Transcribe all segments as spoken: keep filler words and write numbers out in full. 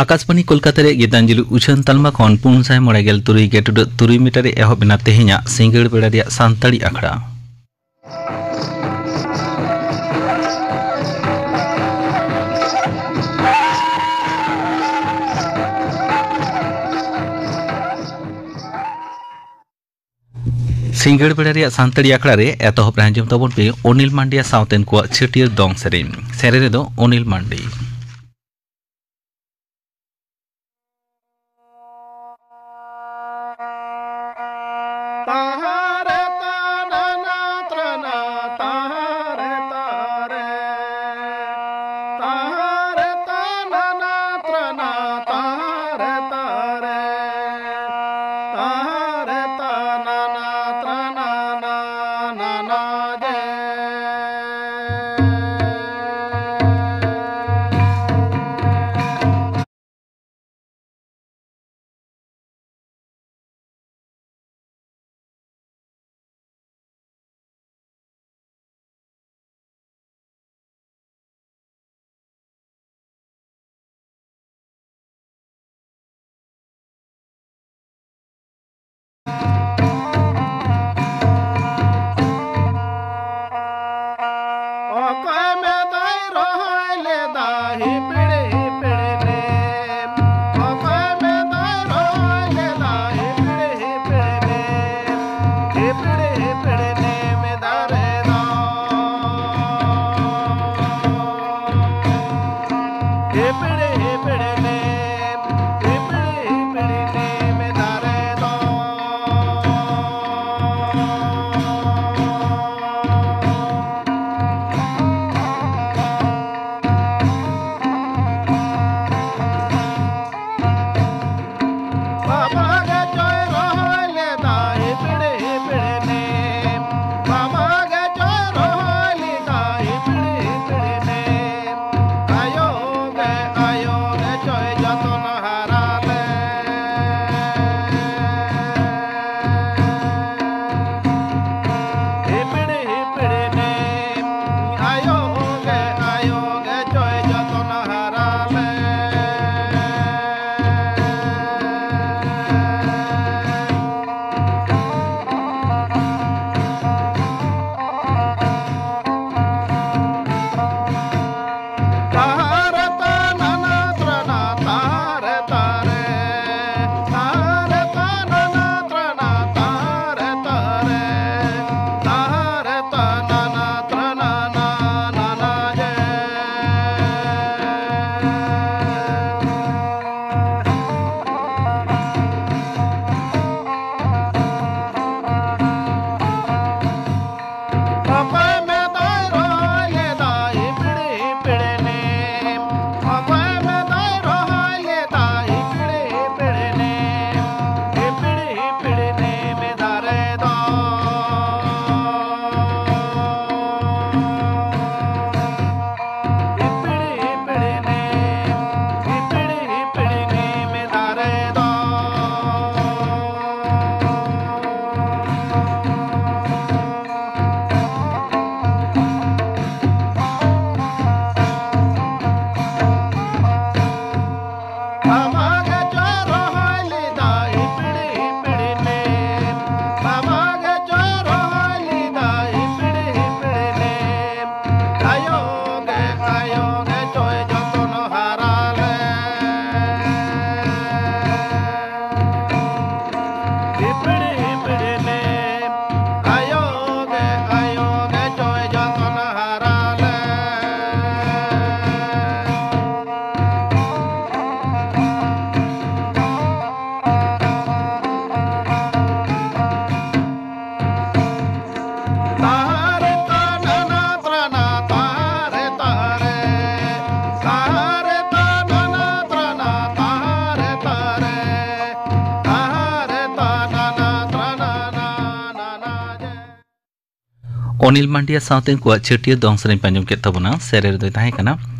ᱟᱠᱟᱥᱵᱟᱬᱤ ᱠᱳᱞᱠᱟᱛᱟ ᱨᱮᱭᱟᱜ ᱜᱤᱛᱟᱧᱡᱚᱞᱤ ᱩᱪᱷᱟᱹᱱ ᱛᱟᱞᱢᱟ ᱠᱷᱚᱱ ᱯᱩᱱ ᱥᱟᱭ ᱢᱚᱬᱮ ᱜᱮᱞ ᱛᱩᱨᱩᱭ ᱜᱮᱴᱩᱰᱟᱹᱜ ᱛᱩᱨᱩᱭ ᱢᱤᱴᱟᱨ ᱨᱮ ᱮᱦᱚᱵ ᱮᱱᱟ ᱛᱮᱦᱮᱧᱟᱜ ᱥᱤᱸᱜᱟᱹᱲ ᱵᱮᱲᱟ ᱨᱮᱭᱟᱜ ᱥᱟᱱᱛᱟᱲᱤ ᱟᱠᱷᱲᱟ᱾ ᱥᱤᱸᱜᱟᱹᱲ ᱵᱮᱲᱟ ᱨᱮᱭᱟᱜ ᱥᱟᱱᱛᱟᱲᱤ ᱟᱠᱷᱲᱟ ᱨᱮ ᱮᱛᱚᱦᱚᱵ ᱨᱮ ᱟᱸᱡᱚᱢ ᱛᱟᱵᱚᱱ ᱯᱮ ᱚᱱᱤᱞ ᱢᱟᱱᱰᱤᱭᱟ ᱥᱟᱶᱛᱮᱱ ᱠᱚᱣᱟᱜ ᱪᱷᱟᱹᱴᱭᱟᱹᱨ ᱫᱚᱝ ᱥᱮᱨᱮᱧ᱾ ᱥᱮᱨᱮᱧ ᱨᱮᱫᱚ ᱚᱱᱤᱞ ᱢᱟᱱᱰᱤ᱾ ᱚᱱᱤᱞ ᱢᱟᱱᱰᱤᱭᱟ ᱥᱟᱶᱛᱮ ᱩᱱᱠᱩᱣᱟᱜ ᱪᱷᱟᱹᱴᱭᱟᱹᱨ ᱫᱚᱝ ᱥᱮᱨᱮᱧ ᱯᱮ ᱟᱸᱡᱚᱢ ᱠᱮᱫ ᱛᱟᱵᱚᱱᱟ᱾ ᱥᱮᱨᱮᱧ ᱨᱮᱫᱚᱭ ᱛᱟᱦᱮᱸ ᱠᱟᱱᱟ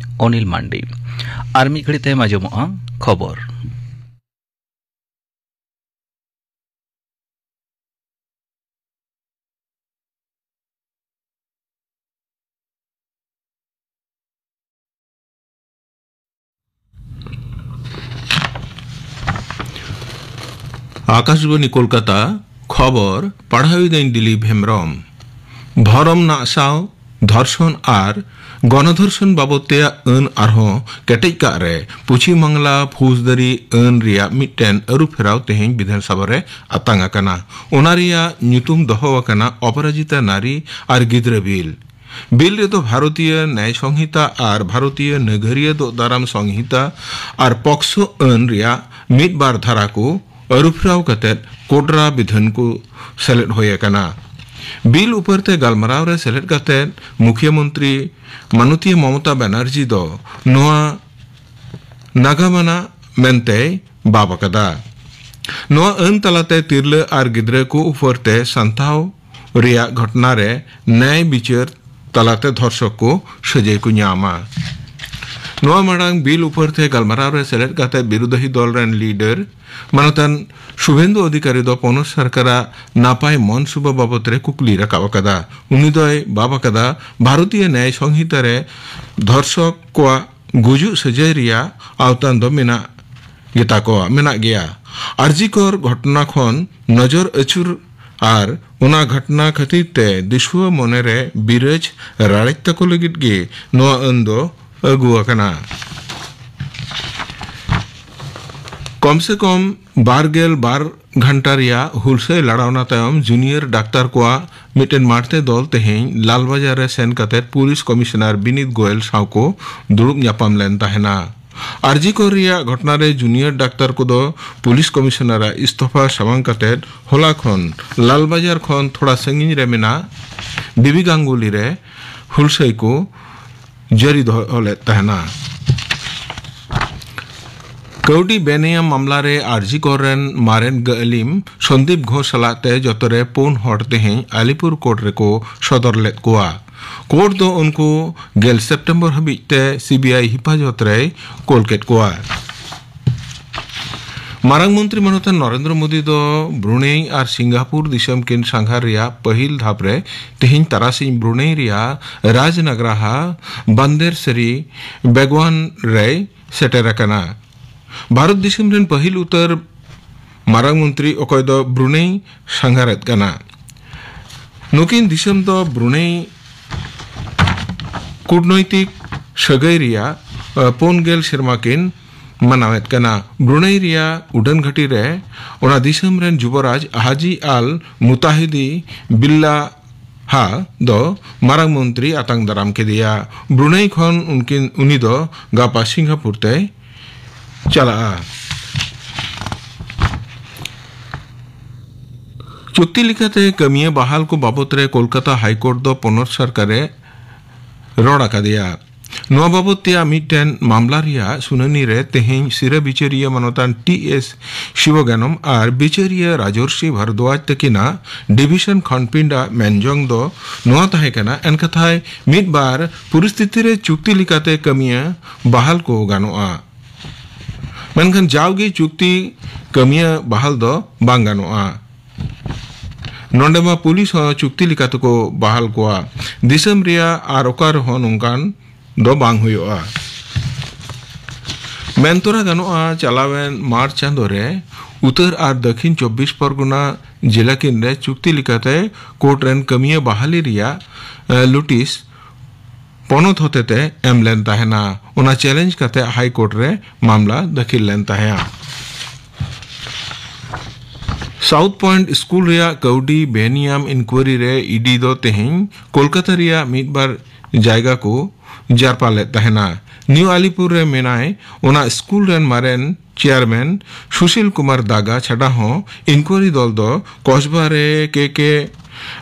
ᱚᱱᱤᱞ ᱢᱟᱱᱰᱤ᱾ ᱟᱨ ᱢᱤᱫ ᱜᱷᱟᱹᱲᱤᱡ ᱛᱟᱭᱚᱢ ᱟᱸᱡᱚᱢᱚᱜᱼᱟ ᱠᱷᱚᱵᱚᱨ᱾ ᱟᱠᱟᱥᱵᱟᱬᱤ ᱠᱳᱞᱠᱟᱛᱟ, ᱠᱷᱚᱵᱚᱨ ᱯᱟᱲᱦᱟᱣᱤᱫᱟᱹᱧ ᱫᱤᱞᱤᱯ ᱦᱮᱢᱵᱽᱨᱚᱢ᱾ ᱫᱷᱚᱨᱚᱢ ᱱᱟᱜᱥᱟᱣ, ᱫᱷᱚᱨᱥᱚᱱ ᱟᱨ ᱜᱚᱱᱚᱫᱷᱚᱨᱥᱚᱱ ᱵᱟᱵᱚᱫ ᱛᱮᱭᱟᱜ ᱟᱹᱱ ᱟᱨᱦᱚᱸ ᱠᱮᱴᱮᱡ ᱠᱟᱜ ᱨᱮ ᱯᱚᱪᱷᱤᱢ ᱵᱟᱝᱞᱟ ᱯᱷᱳᱡᱽᱫᱟᱹᱨᱤ ᱟᱹᱱ ᱨᱮᱭᱟᱜ ᱢᱤᱫᱴᱮᱱ ᱟᱹᱨᱩᱯᱷᱮᱨᱟᱣ ᱛᱮᱦᱮᱧ ᱵᱤᱫᱷᱟᱱ ᱥᱚᱵᱷᱟ ᱨᱮ ᱟᱛᱟᱝ ᱟᱠᱟᱱᱟ᱾ ᱚᱱᱟ ᱨᱮᱭᱟᱜ ᱧᱩᱛᱩᱢ ᱫᱚᱦᱚ ᱟᱠᱟᱱᱟ ᱚᱯᱚᱨᱟᱡᱤᱛᱟ ᱱᱟᱨᱤ ᱟᱨ ᱜᱤᱫᱽᱨᱟᱹ ᱵᱤᱞ᱾ ᱵᱤᱞ ᱨᱮᱫᱚ ᱵᱷᱟᱨᱚᱛᱤᱭᱚ ᱱᱭᱟᱭ ᱥᱚᱝᱦᱤᱛᱟ ᱟᱨ ᱵᱷᱟᱨᱚᱛᱤᱭᱚ ᱱᱟᱹᱜᱟᱹᱨᱤᱭᱟᱹ ᱫᱚᱜ ᱫᱟᱨᱟᱢ ᱥᱚᱝᱦᱤᱛᱟ ᱟᱨ ᱯᱚᱠᱥᱚ ᱟᱹᱱ ᱨᱮᱭᱟᱜ ᱢᱤᱫ ᱵᱟᱨ ᱫᱷᱟᱨᱟ ᱠᱚ ᱟᱹᱨᱩᱯᱷᱮᱨᱟᱣ ᱠᱟᱛᱮ ᱠᱳᱰᱨᱟ ᱵᱤᱫᱷᱟᱹᱱ ᱠᱚ ᱥᱮᱞᱮᱫ ᱦᱩᱭ ᱟᱠᱟᱱᱟ᱾ ᱵᱤᱞ ᱩᱯᱟᱹᱨ ᱛᱮ ᱜᱟᱞᱢᱟᱨᱟᱣ ᱨᱮ ᱥᱮᱞᱮᱫ ᱠᱟᱛᱮ ᱢᱩᱠᱷᱭᱟᱹ ᱢᱚᱱᱛᱨᱤ ᱢᱟᱱᱚᱛᱤᱭᱟᱹ ᱢᱚᱢᱚᱛᱟ ᱵᱟᱱᱟᱨᱡᱤ ᱫᱚ ᱱᱚᱣᱟ ᱱᱟᱜᱟᱢ ᱟᱱᱟᱜ ᱢᱮᱱᱛᱮᱭ ᱵᱟᱵ ᱟᱠᱟᱫᱟ᱾ ᱱᱚᱣᱟ ᱟᱹᱱ ᱛᱟᱞᱟᱛᱮ ᱛᱤᱨᱞᱟᱹ ᱟᱨ ᱜᱤᱫᱽᱨᱟᱹ ᱠᱚ ᱩᱯᱟᱹᱨ ᱛᱮ ᱥᱟᱱᱛᱟᱣ ᱨᱮᱭᱟᱜ ᱜᱷᱚᱴᱱᱟ ᱨᱮ ᱱᱭᱟᱭ ᱵᱤᱪᱟᱹᱨ ᱛᱟᱞᱟᱛᱮ ᱫᱷᱚᱨᱥᱚᱠ ᱠᱚ ᱥᱟᱹᱡᱟᱹᱭ ᱠᱚ ᱧᱟᱢᱟ᱾ ᱱᱚᱣᱟ ᱢᱟᱲᱟᱝ ᱵᱤᱞ ᱩᱯᱟᱹᱨ ᱛᱮ ᱜᱟᱞᱢᱟᱨᱟᱣ ᱨᱮ ᱥᱮᱞᱮᱫ ᱠᱟᱛᱮ ᱵᱤᱨᱳᱫᱷᱤ ᱫᱚᱞ ᱨᱮᱱ ᱞᱤᱰᱟᱨ ᱢᱟᱱᱚᱛᱟᱱ ᱥᱩᱵᱷᱮᱱᱫᱩ ᱚᱫᱷᱤᱠᱟᱨᱤ ᱫᱚ ᱯᱚᱱᱚᱛ ᱥᱚᱨᱠᱟᱨᱟᱜ ᱱᱟᱯᱟᱭ ᱢᱚᱱ ᱥᱩᱵᱷᱟ ᱵᱟᱵᱚᱛ ᱨᱮ ᱠᱩᱠᱞᱤ ᱨᱟᱠᱟᱵ ᱟᱠᱟᱫᱟ᱾ ᱩᱱᱤ ᱫᱚᱭ ᱵᱟᱵ ᱟᱠᱟᱫᱟ, ᱵᱷᱟᱨᱚᱛᱤᱭᱚ ᱱᱭᱟᱭ ᱥᱚᱝᱦᱤᱛᱟ ᱨᱮ ᱫᱷᱚᱨᱥᱚᱠ ᱠᱚᱣᱟᱜ ᱜᱩᱡᱩᱜ ᱥᱟᱹᱡᱟᱹᱭ ᱨᱮᱭᱟᱜ ᱟᱣᱛᱟᱱ ᱫᱚ ᱢᱮᱱᱟᱜ ᱜᱮᱛᱟ ᱠᱚᱣᱟ, ᱢᱮᱱᱟᱜ ᱜᱮᱭᱟ᱾ ᱟᱨᱡᱤ ᱠᱚᱨ ᱜᱷᱚᱴᱚᱱᱟ ᱠᱷᱚᱱ ᱱᱚᱡᱚᱨ ᱟᱹᱪᱩᱨ ᱟᱨ ᱚᱱᱟ ᱜᱷᱚᱴᱚᱱᱟ ᱠᱷᱟᱹᱛᱤᱨ ᱛᱮ ᱫᱤᱥᱩᱣᱟᱹ ᱢᱚᱱᱮᱨᱮ ᱵᱤᱨᱟᱹᱡᱽ ᱨᱟᱲᱮᱡ ᱛᱟᱠᱚ ᱞᱟᱹᱜᱤᱫ ᱜᱮ ᱱᱚᱣᱟ ᱟᱹᱱ ᱫᱚ ᱟᱹᱜᱩ ᱟᱠᱟᱱᱟ᱾ ᱠᱚᱢ ᱥᱮ ᱠᱚᱢ ᱵᱟᱨ ᱜᱮᱞ ᱵᱟᱨ ᱜᱷᱚᱱᱴᱟ ᱨᱮᱭᱟᱜ ᱦᱩᱞᱥᱟᱹᱭ ᱞᱟᱲᱟᱣᱱᱟ ᱛᱟᱭᱚᱢ ᱡᱩᱱᱤᱭᱚᱨ ᱰᱟᱠᱛᱟᱨ ᱠᱚᱣᱟᱜ ᱢᱤᱫᱴᱮᱱ ᱢᱟᱲᱛᱮ ᱫᱚᱞ ᱛᱮᱦᱮᱧ ᱞᱟᱞᱵᱟᱡᱟᱨ ᱨᱮ ᱥᱮᱱ ᱠᱟᱛᱮ ᱯᱩᱞᱤᱥ ᱠᱚᱢᱤᱥᱚᱱᱟᱨ ᱵᱤᱱᱤᱛ ᱜᱳᱭᱮᱞ ᱥᱟᱶ ᱠᱚ ᱫᱩᱲᱩᱵ ᱧᱟᱯᱟᱢ ᱞᱮᱱ ᱛᱟᱦᱮᱱᱟ᱾ ᱟᱨᱡᱤ ᱠᱚᱨ ᱨᱮᱭᱟᱜ ᱜᱷᱚᱴᱚᱱᱟ ᱨᱮ ᱡᱩᱱᱤᱭᱚᱨ ᱰᱟᱠᱛᱟᱨ ᱠᱚᱫᱚ ᱯᱩᱞᱤᱥ ᱠᱚᱢᱤᱥᱚᱱᱟᱨᱟᱜ ᱤᱥᱛᱚᱯᱷᱟ ᱥᱟᱢᱟᱝ ᱠᱟᱛᱮ ᱦᱚᱞᱟ ᱠᱷᱚᱱ ᱞᱟᱞᱵᱟᱡᱟᱨ ᱠᱷᱚᱱ ᱛᱷᱚᱲᱟ ᱥᱟᱺᱜᱤᱧ ᱨᱮ ᱢᱮᱱᱟᱜ ᱵᱤᱵᱤ ᱜᱟᱝᱜᱩᱞᱤ ᱨᱮ ᱦᱩᱞᱥᱟᱹᱭ ᱠᱚ ᱡᱟᱹᱨᱤ ᱫᱚᱦᱚ ᱞᱮᱫ ᱛᱟᱦᱮᱱᱟ᱾ ᱠᱟᱹᱣᱰᱤ ᱵᱮᱱᱤᱭᱟᱢ ᱢᱟᱢᱞᱟ ᱨᱮ ᱟᱨᱡᱤ ᱠᱚᱨ ᱨᱮᱱ ᱢᱟᱨᱮᱱ ᱜᱟᱹᱞᱤᱢ ᱥᱚᱱᱫᱤᱯ ᱜᱷᱳᱥ ᱥᱟᱞᱟᱜ ᱛᱮ ᱡᱚᱛᱚ ᱨᱮ ᱯᱩᱱ ᱦᱚᱲ ᱛᱮᱦᱮᱧ ᱟᱞᱤᱯᱩᱨ ᱠᱳᱨᱴ ᱨᱮᱠᱚ ᱥᱚᱫᱚᱨ ᱞᱮᱫ ᱠᱚᱣᱟ᱾ ᱠᱳᱨᱴ ᱫᱚ ᱩᱱᱠᱩ ᱜᱮᱞ ᱥᱮᱯᱴᱮᱢᱵᱚᱨ ᱦᱟᱹᱵᱤᱡ ᱛᱮ ᱥᱤᱵᱤᱟᱭ ᱦᱮᱯᱟᱡᱚᱛ ᱨᱮᱭ ᱠᱳᱞ ᱠᱮᱫ ᱠᱚᱣᱟ᱾ ᱢᱟᱨᱟᱝ ᱢᱚᱱᱛᱨᱤ ᱢᱟᱱᱚᱛᱟᱱ ᱱᱚᱨᱮᱱᱫᱨᱚ ᱢᱳᱫᱤ ᱫᱚ ᱵᱨᱩᱱᱮᱭ ᱟᱨ ᱥᱤᱝᱜᱟᱯᱩᱨ ᱫᱤᱥᱚᱢ ᱠᱤᱱ ᱥᱟᱸᱜᱷᱟᱨ ᱨᱮᱭᱟᱜ ᱯᱟᱹᱦᱤᱞ ᱫᱷᱟᱯ ᱨᱮ ᱛᱮᱦᱮᱧ ᱛᱟᱨᱟᱥᱤᱧ ᱵᱨᱩᱱᱮᱭ ᱨᱮᱭᱟᱜ ᱨᱟᱡᱽᱱᱟᱜᱽᱨᱟᱦᱟ ᱵᱟᱱᱫᱮᱨ ᱥᱟᱹᱨᱤ ᱵᱮᱜᱣᱟᱱ ᱨᱮᱭ ᱥᱮᱴᱮᱨ ᱟᱠᱟᱱᱟ᱾ ᱵᱷᱟᱨᱚᱛ ᱫᱤᱥᱚᱢ ᱨᱮᱱ ᱯᱟᱹᱦᱤᱞ ᱩᱛᱟᱹᱨ ᱢᱟᱨᱟᱝ ᱢᱚᱱᱛᱨᱤ ᱚᱠᱚᱭ ᱫᱚ ᱵᱨᱩᱱᱮᱭ ᱥᱟᱸᱜᱷᱟᱨᱮᱫ ᱠᱟᱱᱟ᱾ ᱱᱩᱠᱤᱱ ᱫᱤᱥᱚᱢ ᱫᱚ ᱵᱨᱩᱱᱮᱭ ᱠᱩᱴᱱᱳᱭᱛᱤᱠ ᱥᱟᱹᱜᱟᱹᱭ ᱨᱮᱭᱟᱜ ᱯᱩᱱ ᱜᱮᱞ ᱥᱮᱨᱢᱟ ᱠᱤᱱ ᱢᱟᱱᱟᱣᱮᱫ ᱠᱟᱱᱟ᱾ ᱵᱨᱩᱱᱮᱭ ᱨᱮᱭᱟᱜ ᱩᱰᱟᱹᱱ ᱜᱷᱟᱹᱴᱤ ᱨᱮ ᱚᱱᱟ ᱫᱤᱥᱚᱢ ᱨᱮᱱ ᱡᱩᱵᱚᱨᱟᱡᱽ ᱦᱟᱡᱤ ᱟᱞ ᱢᱩᱛᱟᱦᱤᱫᱤ ᱵᱤᱞᱞᱟ ᱦᱟ ᱫᱚ ᱢᱟᱨᱟᱝ ᱢᱚᱱᱛᱨᱤ ᱟᱛᱟᱝ ᱫᱟᱨᱟᱢ ᱠᱮᱫᱮᱭᱟ᱾ ᱵᱨᱩᱱᱮᱭ ᱠᱷᱚᱱ ᱩᱱᱠᱤᱱ, ᱩᱱᱤ ᱫᱚ ᱜᱟᱯᱟ ᱥᱤᱝᱜᱟᱯᱩᱨ ᱛᱮᱭ ᱪᱟᱞᱟᱜᱼᱟ᱾ ᱪᱩᱠᱛᱤ ᱞᱮᱠᱟᱛᱮ ᱠᱟᱹᱢᱤᱭᱟᱹ ᱵᱟᱦᱟᱞ ᱠᱚ ᱵᱟᱵᱚᱛ ᱨᱮ ᱠᱳᱞᱠᱟᱛᱟ ᱦᱟᱭ ᱠᱳᱨᱴ ᱫᱚ ᱯᱚᱱᱚᱛ ᱥᱚᱨᱠᱟᱨ ᱮ ᱨᱚᱲ ᱟᱠᱟᱫᱮᱭᱟ᱾ ᱱᱚᱣᱟ ᱵᱟᱵᱚᱛ ᱛᱮᱭᱟᱜ ᱢᱤᱫᱴᱮᱱ ᱢᱟᱢᱞᱟ ᱨᱮᱭᱟᱜ ᱥᱩᱱᱟᱹᱱᱤ ᱨᱮ ᱛᱮᱦᱮᱧ ᱥᱤᱨᱟᱹ ᱵᱤᱪᱟᱹᱨᱤᱭᱟᱹ ᱢᱟᱱᱚᱛᱟᱱ ᱴᱤ ᱮᱥ ᱥᱤᱵᱚᱜᱟᱱᱚᱢ ᱟᱨ ᱵᱤᱪᱟᱹᱨᱤᱭᱟᱹ ᱨᱟᱡᱚᱨᱥᱤ ᱵᱷᱟᱨᱫᱣᱟᱡᱽ ᱛᱟᱹᱠᱤᱱᱟᱜ ᱰᱤᱵᱷᱤᱥᱚᱱ ᱠᱷᱚᱱᱰᱯᱤᱸᱰ ᱟᱜ ᱢᱮᱱᱡᱚᱝ ᱫᱚ ᱱᱚᱣᱟ ᱛᱟᱦᱮᱸ ᱠᱟᱱᱟ, ᱮᱱᱠᱟᱛᱷᱟᱭ ᱢᱤᱫ ᱵᱟᱨ ᱯᱚᱨᱤᱥᱛᱷᱤᱛᱤ ᱨᱮ ᱪᱩᱠᱛᱤ ᱞᱮᱠᱟᱛᱮ ᱠᱟᱹᱢᱤᱭᱟᱹ ᱵᱟᱦᱟᱞ ᱠᱚ ᱜᱟᱱᱚᱜᱼᱟ, ᱢᱮᱱᱠᱷᱟᱱ ᱡᱟᱣᱜᱮ ᱪᱩᱠᱛᱤ ᱠᱟᱹᱢᱤᱭᱟᱹ ᱵᱟᱦᱟᱞ ᱫᱚ ᱵᱟᱝ ᱜᱟᱱᱚᱜᱼᱟ᱾ ᱱᱚᱰᱮ ᱢᱟ ᱯᱩᱞᱤᱥ ᱦᱚᱸ ᱪᱩᱠᱛᱤ ᱞᱮᱠᱟ ᱛᱮᱠᱚ ᱵᱟᱦᱟᱞ ᱠᱚᱣᱟ᱾ ᱫᱤᱥᱚᱢ ᱨᱮᱭᱟᱜ ᱟᱨ ᱚᱠᱟ ᱨᱮᱦᱚᱸ ᱱᱚᱝᱠᱟᱱ ᱫᱚ ᱵᱟᱝ ᱦᱩᱭᱩᱜᱼᱟ᱾ ᱢᱮᱱ ᱛᱚᱨᱟ ᱜᱟᱱᱚᱜᱼᱟ, ᱪᱟᱞᱟᱣᱮᱱ ᱢᱟᱨᱪ ᱪᱟᱸᱫᱳ ᱨᱮ ᱩᱛᱛᱚᱨ ᱟᱨ ᱫᱚᱠᱷᱤᱱ ᱪᱚᱵᱵᱤᱥ ᱯᱚᱨᱜᱚᱱᱟ ᱡᱮᱞᱟ ᱠᱤᱱ ᱨᱮ ᱪᱩᱠᱛᱤ ᱞᱮᱠᱟᱛᱮ ᱠᱳᱨᱴ ᱨᱮᱱ ᱠᱟᱹᱢᱤᱭᱟᱹ ᱵᱟᱦᱟᱞᱤ ᱨᱮᱭᱟᱜ, ᱮ, ᱞᱩᱴᱤᱥ ᱯᱚᱱᱚᱛ ᱦᱚᱛᱮᱛᱮ ᱮᱢ ᱞᱮᱱ ᱛᱟᱦᱮᱱᱟ᱾ ᱚᱱᱟ ᱪᱮᱞᱮᱧᱡᱽ ᱠᱟᱛᱮ ᱦᱟᱭ ᱠᱳᱨᱴ ᱨᱮ ᱢᱟᱢᱞᱟ ᱫᱟᱹᱠᱷᱤᱞ ᱞᱮᱱ ᱛᱟᱦᱮᱸᱫ᱾ ᱥᱟᱣᱩᱛᱷ ᱯᱚᱭᱮᱱᱴ ᱥᱠᱩᱞ ᱨᱮᱭᱟᱜ ᱠᱟᱹᱣᱰᱤ ᱵᱮᱱᱤᱭᱟᱢ ᱤᱱᱠᱩᱭᱟᱨᱤ ᱨᱮ ᱤ ᱰᱤ ᱫᱚ ᱛᱮᱦᱮᱧ ᱠᱳᱞᱠᱟᱛᱟ ᱨᱮᱭᱟᱜ ᱢᱤᱫ ᱵᱟᱨ ᱡᱟᱭᱜᱟ ᱠᱚ ᱡᱟᱨᱯᱟ ᱞᱮᱫ ᱛᱟᱦᱮᱱᱟ᱾ ᱱᱤᱭᱩ ᱟᱞᱤᱯᱩᱨ ᱨᱮ ᱢᱮᱱᱟᱭ ᱚᱱᱟ ᱥᱠᱩᱞ ᱨᱮᱱ ᱢᱟᱨᱮᱱ ᱪᱮᱭᱟᱨᱢᱮᱱ ᱥᱩᱥᱤᱞ ᱠᱩᱢᱟᱨ ᱫᱟᱜᱟ ᱪᱷᱟᱰᱟ ᱦᱚᱸ ᱤᱱᱠᱩᱭᱟᱨᱤ ᱫᱚᱞ ᱫᱚ ᱠᱚᱥᱵᱟ ᱨᱮ ᱠᱮ ᱠᱮ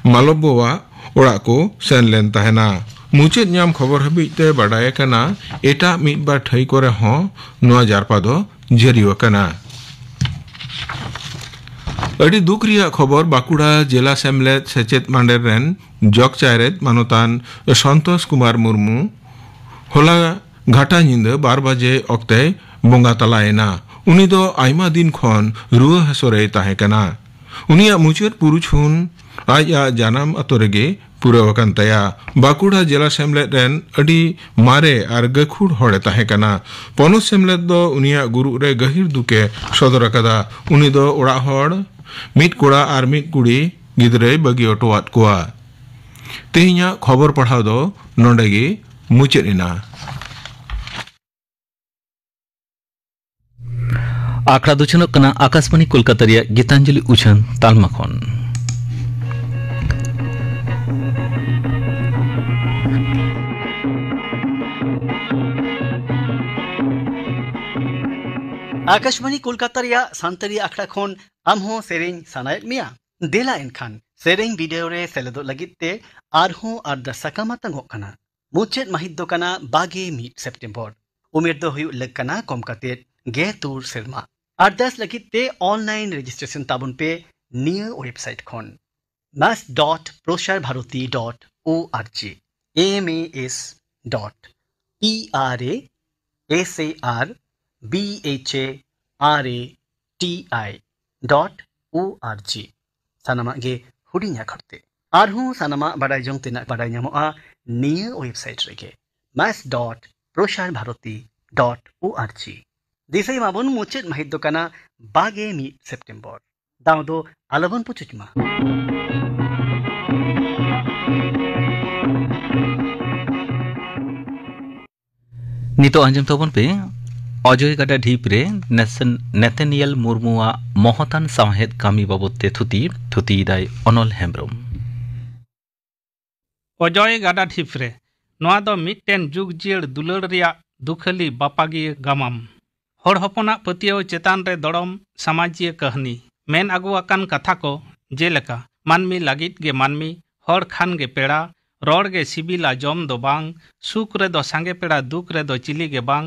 ᱢᱟᱞᱚᱵᱵᱚᱣᱟᱜ ᱚᱲᱟᱜ ᱠᱚ ᱥᱮᱱ ᱞᱮᱱ ᱛᱟᱦᱮᱱᱟ᱾ ᱢᱩᱪᱟᱹᱫ ᱧᱟᱢ ᱠᱷᱚᱵᱚᱨ ᱦᱟᱹᱵᱤᱡ ᱛᱮ ᱵᱟᱰᱟᱭ ᱟᱠᱟᱱᱟ, ᱮᱴᱟᱜ ᱢᱤᱫ ᱵᱟᱨ ᱴᱷᱟᱹᱭ ᱠᱚᱨᱮ ᱦᱚᱸ ᱱᱚᱣᱟ ᱡᱟᱨᱯᱟ ᱫᱚ ᱡᱟᱹᱨᱤ ᱟᱠᱟᱱᱟ᱾ ᱟᱹᱰᱤ ᱫᱩᱠ ᱨᱮᱭᱟᱜ ᱠᱷᱚᱵᱚᱨ, ᱵᱟᱸᱠᱩᱲᱟ ᱡᱮᱞᱟ ᱥᱮᱢᱞᱮᱫ ᱥᱮᱪᱮᱫ ᱢᱟᱰᱮᱨ ᱨᱮᱱ ᱡᱚᱜᱽ ᱪᱟᱭᱨᱮᱛ ᱢᱟᱱᱚᱛᱟᱱ ᱥᱚᱱᱛᱳᱥ ᱠᱩᱢᱟᱨ ᱢᱩᱨᱢᱩ ᱦᱚᱞᱟ ᱜᱷᱟᱴᱟ ᱧᱤᱫᱟᱹ ᱵᱟᱨ ᱵᱟᱡᱮ ᱚᱠᱛᱮᱭ ᱵᱚᱸᱜᱟ ᱛᱟᱞᱟᱭᱮᱱᱟ᱾ ᱩᱱᱤ ᱫᱚ ᱟᱭᱢᱟ ᱫᱤᱱ ᱠᱷᱚᱱ ᱨᱩᱣᱟᱹ ᱦᱟᱹᱥᱩ ᱨᱮᱭ ᱛᱟᱦᱮᱸ ᱠᱟᱱᱟ᱾ ᱩᱱᱤᱭᱟᱜ ᱢᱩᱪᱟᱹᱫ ᱯᱩᱨᱩᱪᱷᱩᱱ ᱟᱡᱟᱜ ᱡᱟᱱᱟᱢ ᱟᱛᱳ ᱨᱮᱜᱮ ᱯᱩᱨᱟᱹᱣ ᱟᱠᱟᱱ ᱛᱟᱭᱟ᱾ ᱵᱟᱸᱠᱩᱲᱟ ᱡᱮᱞᱟ ᱥᱮᱢᱞᱮᱫ ᱨᱮᱱ ᱟᱹᱰᱤ ᱢᱟᱨᱮ ᱟᱨ ᱜᱟᱹᱠᱷᱩᱲ ᱦᱚᱲᱮ ᱛᱟᱦᱮᱸ ᱠᱟᱱᱟ᱾ ᱯᱚᱱᱚᱛ ᱥᱮᱢᱞᱮᱫ ᱫᱚ ᱩᱱᱤᱭᱟᱜ ᱜᱩᱨᱩᱜ ᱨᱮ ᱜᱟᱹᱦᱤᱨ ᱫᱩᱠᱮ ᱥᱚᱫᱚᱨ ᱟᱠᱟᱫᱟ᱾ ᱩᱱᱤ ᱫᱚ ᱚᱲᱟᱜ ᱦᱚᱲ, ᱢᱤᱫ ᱠᱚᱲᱟ ᱟᱨ ᱢᱤᱫ ᱠᱩᱲᱤ ᱜᱤᱫᱽᱨᱟᱹᱭ ᱵᱟᱹᱜᱤ ᱦᱚᱴᱚᱣᱟᱫ ᱠᱚᱣᱟ᱾ ᱛᱮᱦᱮᱧᱟᱜ ᱠᱷᱚᱵᱚᱨ ᱯᱟᱲᱦᱟᱣ ᱫᱚ ᱱᱚᱰᱮ ᱜᱮ ᱢᱩᱪᱟᱹᱫ ᱮᱱᱟ᱾ ᱟᱠᱷᱲᱟ ᱫᱚ ᱪᱷᱟᱹᱱᱚᱜ ᱠᱟᱱᱟ ᱟᱠᱟᱥᱵᱟᱬᱤ ᱠᱳᱞᱠᱟᱛᱟ ᱨᱮᱭᱟᱜ ᱜᱤᱛᱟᱧᱡᱚᱞᱤ ᱩᱪᱷᱟᱹᱱ ᱛᱟᱞᱢᱟ ᱠᱷᱚᱱ᱾ ᱟᱠᱟᱥᱵᱟᱬᱤ ᱠᱳᱞᱠᱟᱛᱟ ᱨᱮᱭᱟᱜ ᱥᱟᱱᱛᱟᱲᱤ ᱟᱠᱷᱲᱟ ᱠᱷᱚᱱ ᱟᱢ ᱦᱚᱸ ᱥᱮᱨᱮᱧ ᱥᱟᱱᱟᱭᱮᱫ ᱢᱮᱭᱟ? ᱫᱮᱞᱟ ᱮᱱᱠᱷᱟᱱ ᱥᱮᱨᱮᱧ ᱵᱤᱰᱟᱹᱣ ᱨᱮ ᱥᱮᱞᱮᱫᱚᱜ ᱞᱟᱹᱜᱤᱫ ᱛᱮ ᱟᱨᱦᱚᱸ ᱟᱨᱫᱟᱥ ᱥᱟᱠᱟᱢ ᱟᱛᱟᱝᱚᱜ ᱠᱟᱱᱟ᱾ ᱢᱩᱪᱟᱹᱫ ᱢᱟᱹᱦᱤᱛ ᱫᱚ ᱠᱟᱱᱟ ᱵᱟᱜᱮ ᱢᱤᱫ ᱥᱮᱯᱴᱮᱢᱵᱚᱨ᱾ ᱩᱢᱮᱨ ᱫᱚ ᱦᱩᱭᱩᱜ ᱞᱟᱹᱠ ᱠᱟᱱᱟ ᱠᱚᱢ ᱠᱟᱛᱮ ᱜᱮ ᱛᱩᱨ ᱥᱮᱨᱢᱟ᱾ ᱟᱨᱫᱟᱥ ᱞᱟᱹᱜᱤᱫ ᱛᱮ online registration ᱛᱟᱵᱚᱱ ᱯᱮ ᱱᱤᱭᱟᱹ website ᱠᱷᱚᱱ, mass dot prochar bharati dot org, M A S dot P R A S A R B H A R A T I dot O R G᱾ ᱥᱟᱱᱟᱢᱟᱜ ᱜᱮ ᱦᱩᱰᱤᱧ ᱟᱠᱷᱚᱨ ᱛᱮ᱾ ᱟᱨᱦᱚᱸ ᱥᱟᱱᱟᱢᱟᱜ ᱵᱟᱰᱟᱭ ᱡᱚᱝ ᱛᱮᱱᱟᱜ ᱵᱟᱰᱟᱭ ᱧᱟᱢᱚᱜᱼᱟ ᱱᱤᱭᱟᱹ website ᱨᱮᱜᱮ, mass dot prochar bharati dot org᱾ ᱫᱤᱥᱟᱹᱭ ᱢᱟᱵᱚᱱ, ᱢᱩᱪᱟᱹᱫ ᱢᱟᱹᱦᱤᱛ ᱫᱚ ᱠᱟᱱᱟ ᱵᱟᱜᱮ ᱢᱤᱫ ᱥᱮᱯᱴᱮᱢᱵᱚᱨ᱾ ᱫᱟᱣ ᱫᱚ ᱟᱞᱚᱵᱚᱱ ᱯᱩᱪᱩᱡ ᱢᱟ᱾ ᱱᱤᱛᱚᱜ ᱟᱸᱡᱚᱢ ᱛᱟᱵᱚᱱ ᱯᱮ ᱚᱡᱚᱭ ᱜᱟᱰᱟ ᱰᱷᱤᱯ ᱨᱮ ᱱᱮᱥ-, ᱱᱮᱛᱟᱱᱤᱭᱮᱞ ᱢᱩᱨᱢᱩᱣᱟᱜ ᱢᱚᱦᱚᱛᱟᱱ ᱥᱟᱶᱦᱮᱫ ᱠᱟᱹᱢᱤ ᱵᱟᱵᱚᱫ ᱛᱮ ᱛᱷᱩᱛᱤ, ᱛᱷᱩᱛᱤᱭᱮᱫᱟᱭ ᱚᱱᱚᱞ ᱦᱮᱢᱵᱽᱨᱚᱢ᱾ ᱚᱡᱚᱭ ᱜᱟᱰᱟ ᱰᱷᱤᱯ ᱨᱮ᱾ ᱱᱚᱣᱟ ᱫᱚ ᱢᱤᱫᱴᱮᱱ ᱡᱩᱜᱽ ᱡᱤᱭᱟᱹᱲ ᱫᱩᱞᱟᱹᱲ ᱨᱮᱭᱟᱜ ᱫᱩᱠᱷᱟᱹᱞᱤ ᱵᱟᱯᱟᱜᱤᱭᱟᱹ ᱜᱟᱢᱟᱢ᱾ ᱦᱚᱲ ᱦᱚᱯᱚᱱᱟᱜ ᱯᱟᱹᱛᱭᱟᱹᱣ ᱪᱮᱛᱟᱱ ᱨᱮ ᱫᱚᱲᱚᱢ ᱥᱟᱢᱟᱡᱤᱭᱟᱹ ᱠᱟᱹᱦᱱᱤ᱾ ᱢᱮᱱ ᱟᱹᱜᱩ ᱟᱠᱟᱱ ᱠᱟᱛᱷᱟ ᱠᱚ, ᱡᱮᱞᱮᱠᱟ, ᱢᱟᱹᱱᱢᱤ ᱞᱟᱹᱜᱤᱫ ᱜᱮ ᱢᱟᱹᱱᱢᱤ, ᱦᱚᱲ ᱠᱷᱟᱱ ᱜᱮ ᱯᱮᱲᱟ, ᱨᱚᱲ ᱜᱮ ᱥᱤᱵᱤᱞᱟ ᱡᱚᱢ ᱫᱚ ᱵᱟᱝ, ᱥᱩᱠ ᱨᱮᱫᱚ ᱥᱟᱸᱜᱮ ᱯᱮᱲᱟ, ᱫᱩᱠ ᱨᱮᱫᱚ ᱪᱤᱞᱤ ᱜᱮ ᱵᱟᱝ,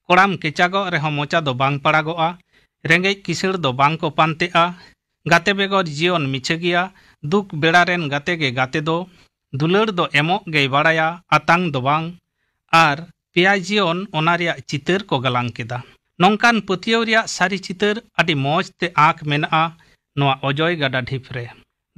ᱠᱚᱲᱟᱢ ᱠᱮᱪᱟᱜᱚᱜ ᱨᱮᱦᱚᱸ ᱢᱚᱪᱟ ᱫᱚ ᱵᱟᱝ ᱯᱟᱲᱟᱜᱚᱜᱼᱟ᱾ ᱨᱮᱸᱜᱮᱡ ᱠᱤᱥᱟᱹᱬ ᱫᱚ ᱵᱟᱝ ᱠᱚ ᱯᱟᱱᱛᱮᱜᱼᱟ᱾ ᱜᱟᱛᱮ ᱵᱮᱜᱚᱨ ᱡᱤᱭᱚᱱ ᱢᱤᱪᱷᱟᱹ ᱜᱮᱭᱟ᱾ ᱫᱩᱠ ᱵᱮᱲᱟ ᱨᱮᱱ ᱜᱟᱛᱮ ᱜᱮ ᱜᱟᱛᱮ ᱫᱚ᱾ ᱫᱩᱞᱟᱹᱲ ᱫᱚ ᱮᱢᱚᱜ ᱜᱮᱭ ᱵᱟᱲᱟᱭᱟ, ᱟᱛᱟᱝ ᱫᱚ ᱵᱟᱝ᱾ ᱟᱨ ᱯᱮᱭᱟ ᱡᱤᱭᱚᱱ ᱚᱱᱟ ᱨᱮᱭᱟᱜ ᱪᱤᱛᱟᱹᱨ ᱠᱚ ᱜᱟᱞᱟᱝ ᱠᱮᱫᱟ᱾ ᱱᱚᱝᱠᱟᱱ ᱯᱟᱹᱛᱭᱟᱹᱣ ᱨᱮᱭᱟᱜ ᱥᱟᱹᱨᱤ ᱪᱤᱛᱟᱹᱨ ᱟᱹᱰᱤ ᱢᱚᱡᱽ ᱛᱮ ᱟᱸᱠ ᱢᱮᱱᱟᱜᱼᱟ ᱱᱚᱣᱟ ᱚᱡᱚᱭ ᱜᱟᱰᱟ ᱰᱷᱤᱯ ᱨᱮ᱾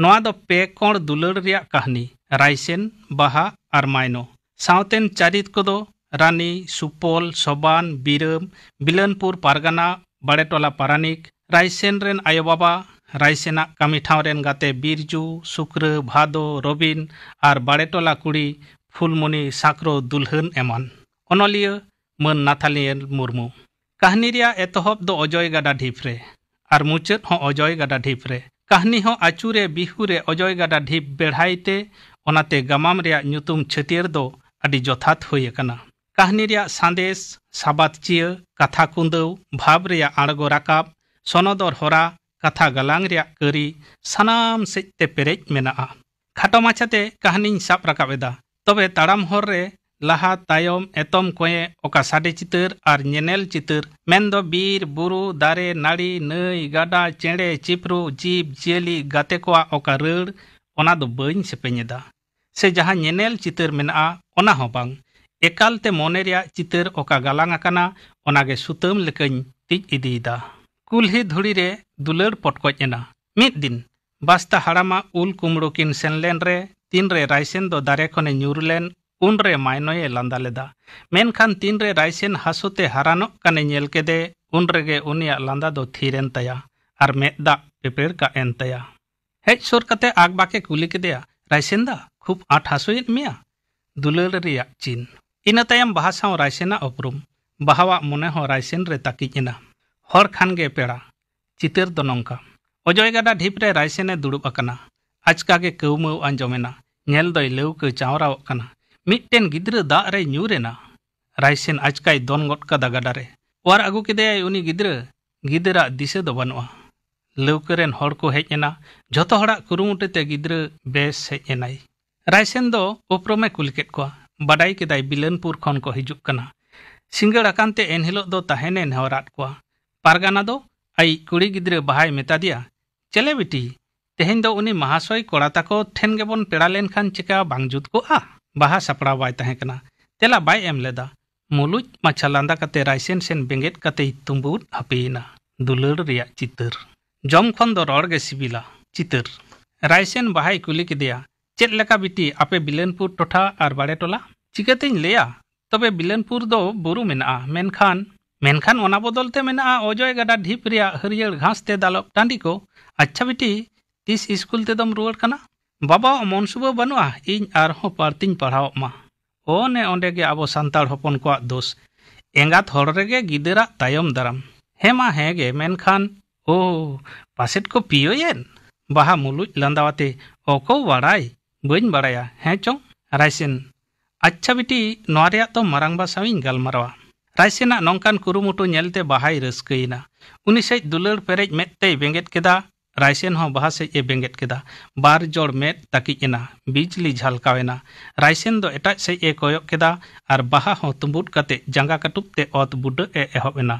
ᱱᱚᱣᱟ ᱫᱚ ᱯᱮ ᱠᱚᱬ ᱫᱩᱞᱟᱹᱲ ᱨᱮᱭᱟᱜ ᱠᱟᱹᱦᱱᱤ, ᱨᱟᱭᱥᱮᱱ, ᱵᱟᱦᱟ ᱟᱨ ᱢᱟᱭᱱᱚ᱾ ᱥᱟᱶᱛᱮᱱ ᱪᱟᱹᱨᱤᱛ ᱠᱚᱫᱚ ᱨᱟᱱᱤ, ᱥᱩᱯᱚᱞ, ᱥᱚᱵᱟᱱ, ᱵᱤᱨᱟᱹᱢ, ᱵᱤᱞᱟᱹᱱᱯᱩᱨ ᱯᱟᱨᱜᱟᱱᱟ, ᱵᱟᱲᱮᱴᱚᱞᱟ ᱯᱟᱨᱟᱱᱤᱠ, ᱨᱟᱭᱥᱮᱱ ᱨᱮᱱ ᱟᱭᱳᱼᱵᱟᱵᱟ, ᱨᱟᱭᱥᱮᱱᱟᱜ ᱠᱟᱹᱢᱤ ᱴᱷᱟᱶ ᱨᱮᱱ ᱜᱟᱛᱮ ᱵᱤᱨᱡᱩ, ᱥᱩᱠᱨᱟᱹ, ᱵᱷᱟᱫᱚ, ᱨᱚᱵᱤᱱ ᱟᱨ ᱵᱟᱲᱮᱴᱚᱞᱟ ᱠᱩᱲᱤ ᱯᱷᱩᱞᱢᱩᱱᱤ, ᱥᱟᱸᱠᱨᱳ, ᱫᱩᱞᱦᱟᱹᱱ ᱮᱢᱟᱱ᱾ ᱚᱱᱚᱞᱤᱭᱟᱹ ᱢᱟᱹᱱ ᱱᱟᱛᱷᱟᱱᱤᱭᱮᱞ ᱢᱩᱨᱢᱩ᱾ ᱠᱟᱹᱦᱱᱤ ᱨᱮᱭᱟᱜ ᱮᱛᱚᱦᱚᱵ ᱫᱚ ᱚᱡᱚᱭ ᱜᱟᱰᱟ ᱰᱷᱤᱯ ᱨᱮ ᱟᱨ ᱢᱩᱪᱟᱹᱫ ᱦᱚᱸ ᱚᱡᱚᱭ ᱜᱟᱰᱟ ᱰᱷᱤᱯ ᱨᱮ᱾ ᱠᱟᱹᱦᱱᱤ ᱦᱚᱸ ᱟᱹᱪᱩᱨᱮ ᱵᱤᱦᱩᱨᱮ ᱚᱡᱚᱭ ᱜᱟᱰᱟ ᱰᱷᱤᱯ ᱵᱮᱲᱦᱟᱭ ᱛᱮ, ᱚᱱᱟᱛᱮ ᱜᱟᱢᱟᱢ ᱨᱮᱭᱟᱜ ᱧᱩᱛᱩᱢ ᱪᱷᱟᱹᱴᱭᱟᱹᱨ ᱫᱚ ᱟᱹᱰᱤ ᱡᱚᱛᱷᱟᱛ ᱦᱩᱭ ᱟᱠᱟᱱᱟ᱾ ᱠᱟᱹᱦᱱᱤ ᱨᱮᱭᱟᱜ ᱥᱟᱸᱫᱮᱥ, ᱥᱟᱵᱟᱫ ᱪᱤᱭᱟᱹ, ᱠᱟᱛᱷᱟ ᱠᱩᱸᱫᱟᱹᱣ, ᱵᱷᱟᱵᱽ ᱨᱮᱭᱟᱜ ᱟᱬᱜᱚ ᱨᱟᱠᱟᱵ, ᱥᱚᱱᱚᱫᱚᱨ ᱦᱚᱨᱟ, ᱠᱟᱛᱷᱟ ᱜᱟᱞᱟᱝ ᱨᱮᱭᱟᱜ ᱠᱟᱹᱨᱤ, ᱥᱟᱱᱟᱢ ᱥᱮᱫ ᱛᱮ ᱯᱮᱨᱮᱡ ᱢᱮᱱᱟᱜᱼᱟ᱾ ᱠᱷᱟᱴᱚ ᱢᱟᱪᱷᱟᱛᱮ ᱠᱟᱹᱦᱱᱤᱧ ᱥᱟᱵ ᱨᱟᱠᱟᱵ ᱮᱫᱟ᱾ ᱛᱚᱵᱮ ᱛᱟᱲᱟᱢ ᱦᱚᱨ ᱨᱮ ᱞᱟᱦᱟ ᱛᱟᱭᱚᱢ ᱮᱛᱚᱢ ᱠᱚᱸᱭᱮ ᱚᱠᱟ ᱥᱟᱰᱮ ᱪᱤᱛᱟᱹᱨ ᱟᱨ ᱧᱮᱱᱮᱞ ᱪᱤᱛᱟᱹᱨ, ᱢᱮᱱᱫᱚ ᱵᱤᱨ, ᱵᱩᱨᱩ, ᱫᱟᱨᱮ, ᱱᱟᱹᱲᱤ, ᱱᱟᱹᱭ, ᱜᱟᱰᱟ, ᱪᱮᱬᱮ, ᱪᱤᱯᱨᱩ, ᱡᱤᱵᱽ, ᱡᱤᱭᱟᱹᱞᱤ, ᱜᱟᱛᱮ ᱠᱚᱣᱟᱜ ᱚᱠᱟ ᱨᱟᱹᱲ, ᱚᱱᱟ ᱫᱚ ᱵᱟᱹᱧ ᱥᱮᱯᱮᱧ ᱮᱫᱟ᱾ ᱥᱮ ᱡᱟᱦᱟᱸ ᱧᱮᱱᱮᱞ ᱪᱤᱛᱟᱹᱨ ᱢᱮᱱᱟᱜᱼᱟ, ᱚᱱᱟ ᱦᱚᱸ ᱵᱟᱝ᱾ ᱮᱠᱟᱞ ᱛᱮ ᱢᱚᱱᱮ ᱨᱮᱭᱟᱜ ᱪᱤᱛᱟᱹᱨ ᱚᱠᱟ ᱜᱟᱞᱟᱝ ᱟᱠᱟᱱᱟ, ᱚᱱᱟ ᱜᱮ ᱥᱩᱛᱟᱹᱢ ᱞᱮᱠᱟᱧ ᱛᱤᱡ ᱤᱫᱤᱭᱮᱫᱟ᱾ ᱠᱩᱞᱦᱤ ᱫᱷᱩᱲᱤ ᱨᱮ ᱫᱩᱞᱟᱹᱲ ᱯᱚᱴᱠᱚᱡ ᱮᱱᱟ᱾ ᱢᱤᱫ ᱫᱤᱱ ᱵᱟᱥᱛᱟ ᱦᱟᱲᱟᱢᱟᱜ ᱩᱞ ᱠᱩᱢᱲᱩ ᱠᱤᱱ ᱥᱮᱱ ᱞᱮᱱ ᱨᱮ, ᱛᱤᱱᱨᱮ ᱨᱟᱭᱥᱮᱱ ᱫᱚ ᱫᱟᱨᱮ ᱠᱷᱚᱱᱮ ᱧᱩᱨ ᱞᱮᱱ, ᱩᱱᱨᱮ ᱢᱟᱭᱱᱚᱭᱮ ᱞᱟᱸᱫᱟ ᱞᱮᱫᱟ᱾ ᱢᱮᱱᱠᱷᱟᱱ ᱛᱤᱱᱨᱮ ᱨᱟᱭᱥᱮᱱ ᱦᱟᱹᱥᱩ ᱛᱮ ᱦᱟᱨᱟᱱᱚᱜ ᱠᱟᱱᱮ ᱧᱮᱞ ᱠᱮᱫᱮ, ᱩᱱᱨᱮᱜᱮ ᱩᱱᱤᱭᱟᱜ ᱞᱟᱸᱫᱟ ᱫᱚ ᱛᱷᱤᱨ ᱮᱱ ᱛᱟᱭᱟ ᱟᱨ ᱢᱮᱫ ᱫᱟᱜ ᱯᱮᱯᱮᱲ ᱠᱟᱜ ᱮᱱ ᱛᱟᱭᱟ᱾ ᱦᱮᱡ ᱥᱩᱨ ᱠᱟᱛᱮ ᱟᱠᱵᱟᱠᱮ ᱠᱩᱞᱤ ᱠᱮᱫᱮᱭᱟ, "ᱨᱟᱭᱥᱮᱱ ᱫᱟ, ᱠᱷᱩᱵ ᱟᱸᱴ ᱦᱟᱹᱥᱩᱭᱮᱫ ᱢᱮᱭᱟ?" ᱫᱩᱞᱟᱹᱲ ᱨᱮᱭᱟᱜ ᱪᱤᱱ᱾ ᱤᱱᱟᱹ ᱛᱟᱭᱚᱢ ᱵᱟᱦᱟ ᱥᱟᱶ ᱨᱟᱭᱥᱮᱱᱟᱜ ᱩᱯᱨᱩᱢ᱾ ᱵᱟᱦᱟᱣᱟᱜ ᱢᱚᱱᱮ ᱦᱚᱸ ᱨᱟᱭᱥᱮᱱ ᱨᱮ ᱛᱟᱹᱠᱤᱡ ᱮᱱᱟ᱾ ᱦᱚᱲ ᱠᱷᱟᱱ ᱜᱮ ᱯᱮᱲᱟ᱾ ᱪᱤᱛᱟᱹᱨ ᱫᱚ ᱱᱚᱝᱠᱟ: ᱚᱡᱚᱭ ᱜᱟᱰᱟ ᱰᱷᱤᱯ ᱨᱮ ᱨᱟᱭᱥᱮᱱ ᱮ ᱫᱩᱲᱩᱵ ᱟᱠᱟᱱᱟ᱾ ᱟᱪᱠᱟ ᱜᱮ ᱠᱟᱹᱣᱢᱟᱹᱣ ᱟᱸᱡᱚᱢ ᱮᱱᱟ᱾ ᱧᱮᱞ ᱫᱚᱭ ᱞᱟᱹᱣᱠᱟᱹ ᱪᱟᱶᱨᱟᱣᱚᱜ ᱠᱟᱱᱟ᱾ ᱢᱤᱫᱴᱮᱱ ᱜᱤᱫᱽᱨᱟᱹ ᱫᱟᱜ ᱨᱮᱭ ᱧᱩᱨ ᱮᱱᱟ᱾ ᱨᱟᱭᱥᱮᱱ ᱟᱪᱠᱟᱭ ᱫᱚᱱ ᱜᱚᱫ ᱠᱟᱫᱟ ᱜᱟᱰᱟ ᱨᱮ᱾ ᱚᱣᱟᱨ ᱟᱹᱜᱩ ᱠᱮᱫᱮᱭᱟᱭ ᱩᱱᱤ ᱜᱤᱫᱽᱨᱟᱹ᱾ ᱜᱤᱫᱟᱹᱨᱟᱜ ᱫᱤᱥᱟᱹ ᱫᱚ ᱵᱟᱹᱱᱩᱜᱼᱟ᱾ ᱞᱟᱹᱣᱠᱟᱹ ᱨᱮᱱ ᱦᱚᱲ ᱠᱚ ᱦᱮᱡ ᱮᱱᱟ᱾ ᱡᱷᱚᱛᱚ ᱦᱚᱲᱟᱜ ᱠᱩᱨᱩᱢᱩᱴᱩ ᱛᱮ ᱜᱤᱫᱽᱨᱟᱹ ᱵᱮᱥ ᱦᱮᱡ ᱮᱱᱟᱭ᱾ ᱨᱟᱭᱥᱮᱱ ᱫᱚ ᱩᱯᱨᱩᱢᱮ ᱠᱩᱞᱤ ᱠᱮᱫ ᱠᱚᱣᱟ᱾ ᱵᱟᱰᱟᱭ ᱠᱮᱫᱟᱭ ᱵᱤᱞᱟᱹᱱᱯᱩᱨ ᱠᱷᱚᱱ ᱠᱚ ᱦᱤᱡᱩᱜ ᱠᱟᱱᱟ᱾ ᱥᱤᱸᱜᱟᱹᱲ ᱟᱠᱟᱱ ᱛᱮ ᱮᱱᱦᱤᱞᱳᱜ ᱫᱚ ᱛᱟᱦᱮᱱᱮ ᱱᱮᱦᱚᱨᱟᱫ ᱠᱚᱣᱟ᱾ ᱯᱟᱨᱜᱟᱱᱟ ᱫᱚ ᱟᱭᱤᱡ ᱠᱩᱲᱤ ᱜᱤᱫᱽᱨᱟᱹ ᱵᱟᱦᱟᱭ ᱢᱮᱛᱟ ᱫᱮᱭᱟ, "ᱪᱮᱞᱮ ᱵᱤᱴᱤ, ᱛᱮᱦᱮᱧ ᱫᱚ ᱩᱱᱤ ᱢᱟᱦᱟᱥᱚᱭ ᱠᱚᱲᱟ ᱛᱟᱠᱚ ᱴᱷᱮᱱ ᱜᱮᱵᱚᱱ ᱯᱮᱲᱟ ᱞᱮᱱᱠᱷᱟᱱ ᱪᱮᱠᱟ ᱵᱟᱝ ᱡᱩᱛ ᱠᱚᱜᱼᱟ?" ᱵᱟᱦᱟ ᱥᱟᱯᱲᱟᱣ ᱵᱟᱭ ᱛᱟᱦᱮᱸ ᱠᱟᱱᱟ, ᱛᱮᱞᱟ ᱵᱟᱭ ᱮᱢ ᱞᱮᱫᱟ᱾ ᱢᱩᱞᱩᱡ ᱢᱟᱪᱷᱟ ᱞᱟᱸᱫᱟ ᱠᱟᱛᱮ ᱨᱟᱭᱥᱮᱱ ᱥᱮᱱ ᱵᱮᱸᱜᱮᱫ ᱠᱟᱛᱮᱭ ᱛᱩᱸᱵᱩᱫ ᱦᱟᱹᱯᱤᱭᱮᱱᱟ᱾ ᱫᱩᱞᱟᱹᱲ ᱨᱮᱭᱟᱜ ᱪᱤᱛᱟᱹᱨ᱾ ᱡᱚᱢ ᱠᱷᱚᱱ ᱫᱚ ᱨᱚᱲ ᱜᱮ ᱥᱤᱵᱤᱞᱟ᱾ ᱪᱤᱛᱟᱹᱨ᱾ ᱨᱟᱭᱥᱮᱱ ᱵᱟᱦᱟᱭ ᱠᱩᱞᱤ ᱠᱮᱫᱮᱭᱟ, "ᱪᱮᱫ ᱞᱮᱠᱟ ᱵᱤᱴᱤ, ᱟᱯᱮ ᱵᱤᱞᱟᱹᱱᱯᱩᱨ ᱴᱚᱴᱷᱟ ᱟᱨ ᱵᱟᱲᱮ ᱴᱚᱞᱟ?" "ᱪᱤᱠᱟᱹᱛᱤᱧ ᱞᱟᱹᱭᱟ? ᱛᱚᱵᱮ ᱵᱤᱞᱟᱹᱱᱯᱩᱨ ᱫᱚ ᱵᱩᱨᱩ ᱢᱮᱱᱟᱜᱼᱟ, ᱢᱮᱱᱠᱷᱟᱱ, ᱢᱮᱱᱠᱷᱟᱱ ᱚᱱᱟ ᱵᱚᱫᱚᱞ ᱛᱮ ᱢᱮᱱᱟᱜᱼᱟ ᱚᱡᱚᱭ ᱜᱟᱰᱟ ᱰᱷᱤᱯ ᱨᱮᱭᱟᱜ ᱦᱟᱹᱨᱭᱟᱹᱲ ᱜᱷᱟᱥ ᱛᱮ ᱫᱟᱞᱚᱵ ᱴᱟᱺᱰᱤ ᱠᱚ᱾ ᱟᱪᱪᱷᱟ ᱵᱤᱴᱤ, ᱛᱤᱥ ᱤᱥᱠᱩᱞ ᱛᱮᱫᱚᱢ ᱨᱩᱣᱟᱹᱲ ᱠᱟᱱᱟ?" "ᱵᱟᱵᱟ, ᱢᱚᱱᱥᱩᱵᱟᱹ ᱵᱟᱹᱱᱩᱜᱼᱟ, ᱤᱧ ᱟᱨᱦᱚᱸ ᱵᱟᱹᱲᱛᱤᱧ ᱯᱟᱲᱦᱟᱣᱚᱜ ᱢᱟ᱾" ᱚᱱᱮ ᱚᱸᱰᱮ ᱜᱮ ᱟᱵᱚ ᱥᱟᱱᱛᱟᱲ ᱦᱚᱯᱚᱱ ᱠᱚᱣᱟᱜ ᱫᱳᱥ᱾ ᱮᱸᱜᱟᱛ ᱦᱚᱲ ᱨᱮᱜᱮ ᱜᱤᱫᱟᱹᱨᱟᱜ ᱛᱟᱭᱚᱢ ᱫᱟᱨᱟᱢ᱾ ᱦᱮᱸ ᱢᱟ ᱦᱮᱸ ᱜᱮ, ᱢᱮᱱᱠᱷᱟᱱ, ᱳ, ᱯᱟᱥᱮᱫ ᱠᱚ ᱯᱤᱭᱳᱭᱮᱱ? ᱵᱟᱦᱟ ᱢᱩᱞᱩᱡ ᱞᱟᱸᱫᱟᱣᱟᱛᱮ, "ᱚᱠᱚ ᱵᱟᱲᱟᱭ, ᱵᱟᱹᱧ ᱵᱟᱲᱟᱭᱟ, ᱦᱮᱸ ᱪᱚᱝ?" ᱨᱟᱭᱥᱮᱱ, "ᱟᱪᱪᱷᱟ ᱵᱤᱴᱤ, ᱱᱚᱣᱟ ᱨᱮᱭᱟᱜ ᱛᱚ ᱢᱟᱨᱟᱝᱵᱟ ᱥᱟᱶ ᱤᱧ ᱜᱟᱞᱢᱟᱨᱟᱣᱟ᱾" ᱨᱟᱭᱥᱮᱱᱟᱜ ᱱᱚᱝᱠᱟᱱ ᱠᱩᱨᱩᱢᱩᱴᱩ ᱧᱮᱞᱛᱮ ᱵᱟᱦᱟᱭ ᱨᱟᱹᱥᱠᱟᱹᱭᱮᱱᱟ᱾ ᱩᱱᱤ ᱥᱮᱡ ᱫᱩᱞᱟᱹᱲ ᱯᱮᱨᱮᱡ ᱢᱮᱫ ᱛᱮᱭ ᱵᱮᱸᱜᱮᱫ ᱠᱮᱫᱟ᱾ ᱨᱟᱭᱥᱮᱱ ᱦᱚᱸ ᱵᱟᱦᱟ ᱥᱮᱡ ᱮ ᱵᱮᱸᱜᱮᱫ ᱠᱮᱫᱟ᱾ ᱵᱟᱨ ᱡᱚᱲ ᱢᱮᱫ ᱛᱟᱹᱠᱤᱡ ᱮᱱᱟ᱾ ᱵᱤᱡᱽᱞᱤ ᱡᱷᱟᱞᱠᱟᱣ ᱮᱱᱟ᱾ ᱨᱟᱭᱥᱮᱱ ᱫᱚ ᱮᱴᱟᱜ ᱥᱮᱡ ᱮ ᱠᱚᱭᱚᱜ ᱠᱮᱫᱟ ᱟᱨ ᱵᱟᱦᱟ ᱦᱚᱸ ᱛᱩᱸᱵᱩᱫ ᱠᱟᱛᱮ ᱡᱟᱸᱜᱟ ᱠᱟᱹᱴᱩᱵ ᱛᱮ ᱚᱛ ᱵᱩᱰᱟᱹᱜ ᱮ ᱮᱦᱚᱵ ᱮᱱᱟ᱾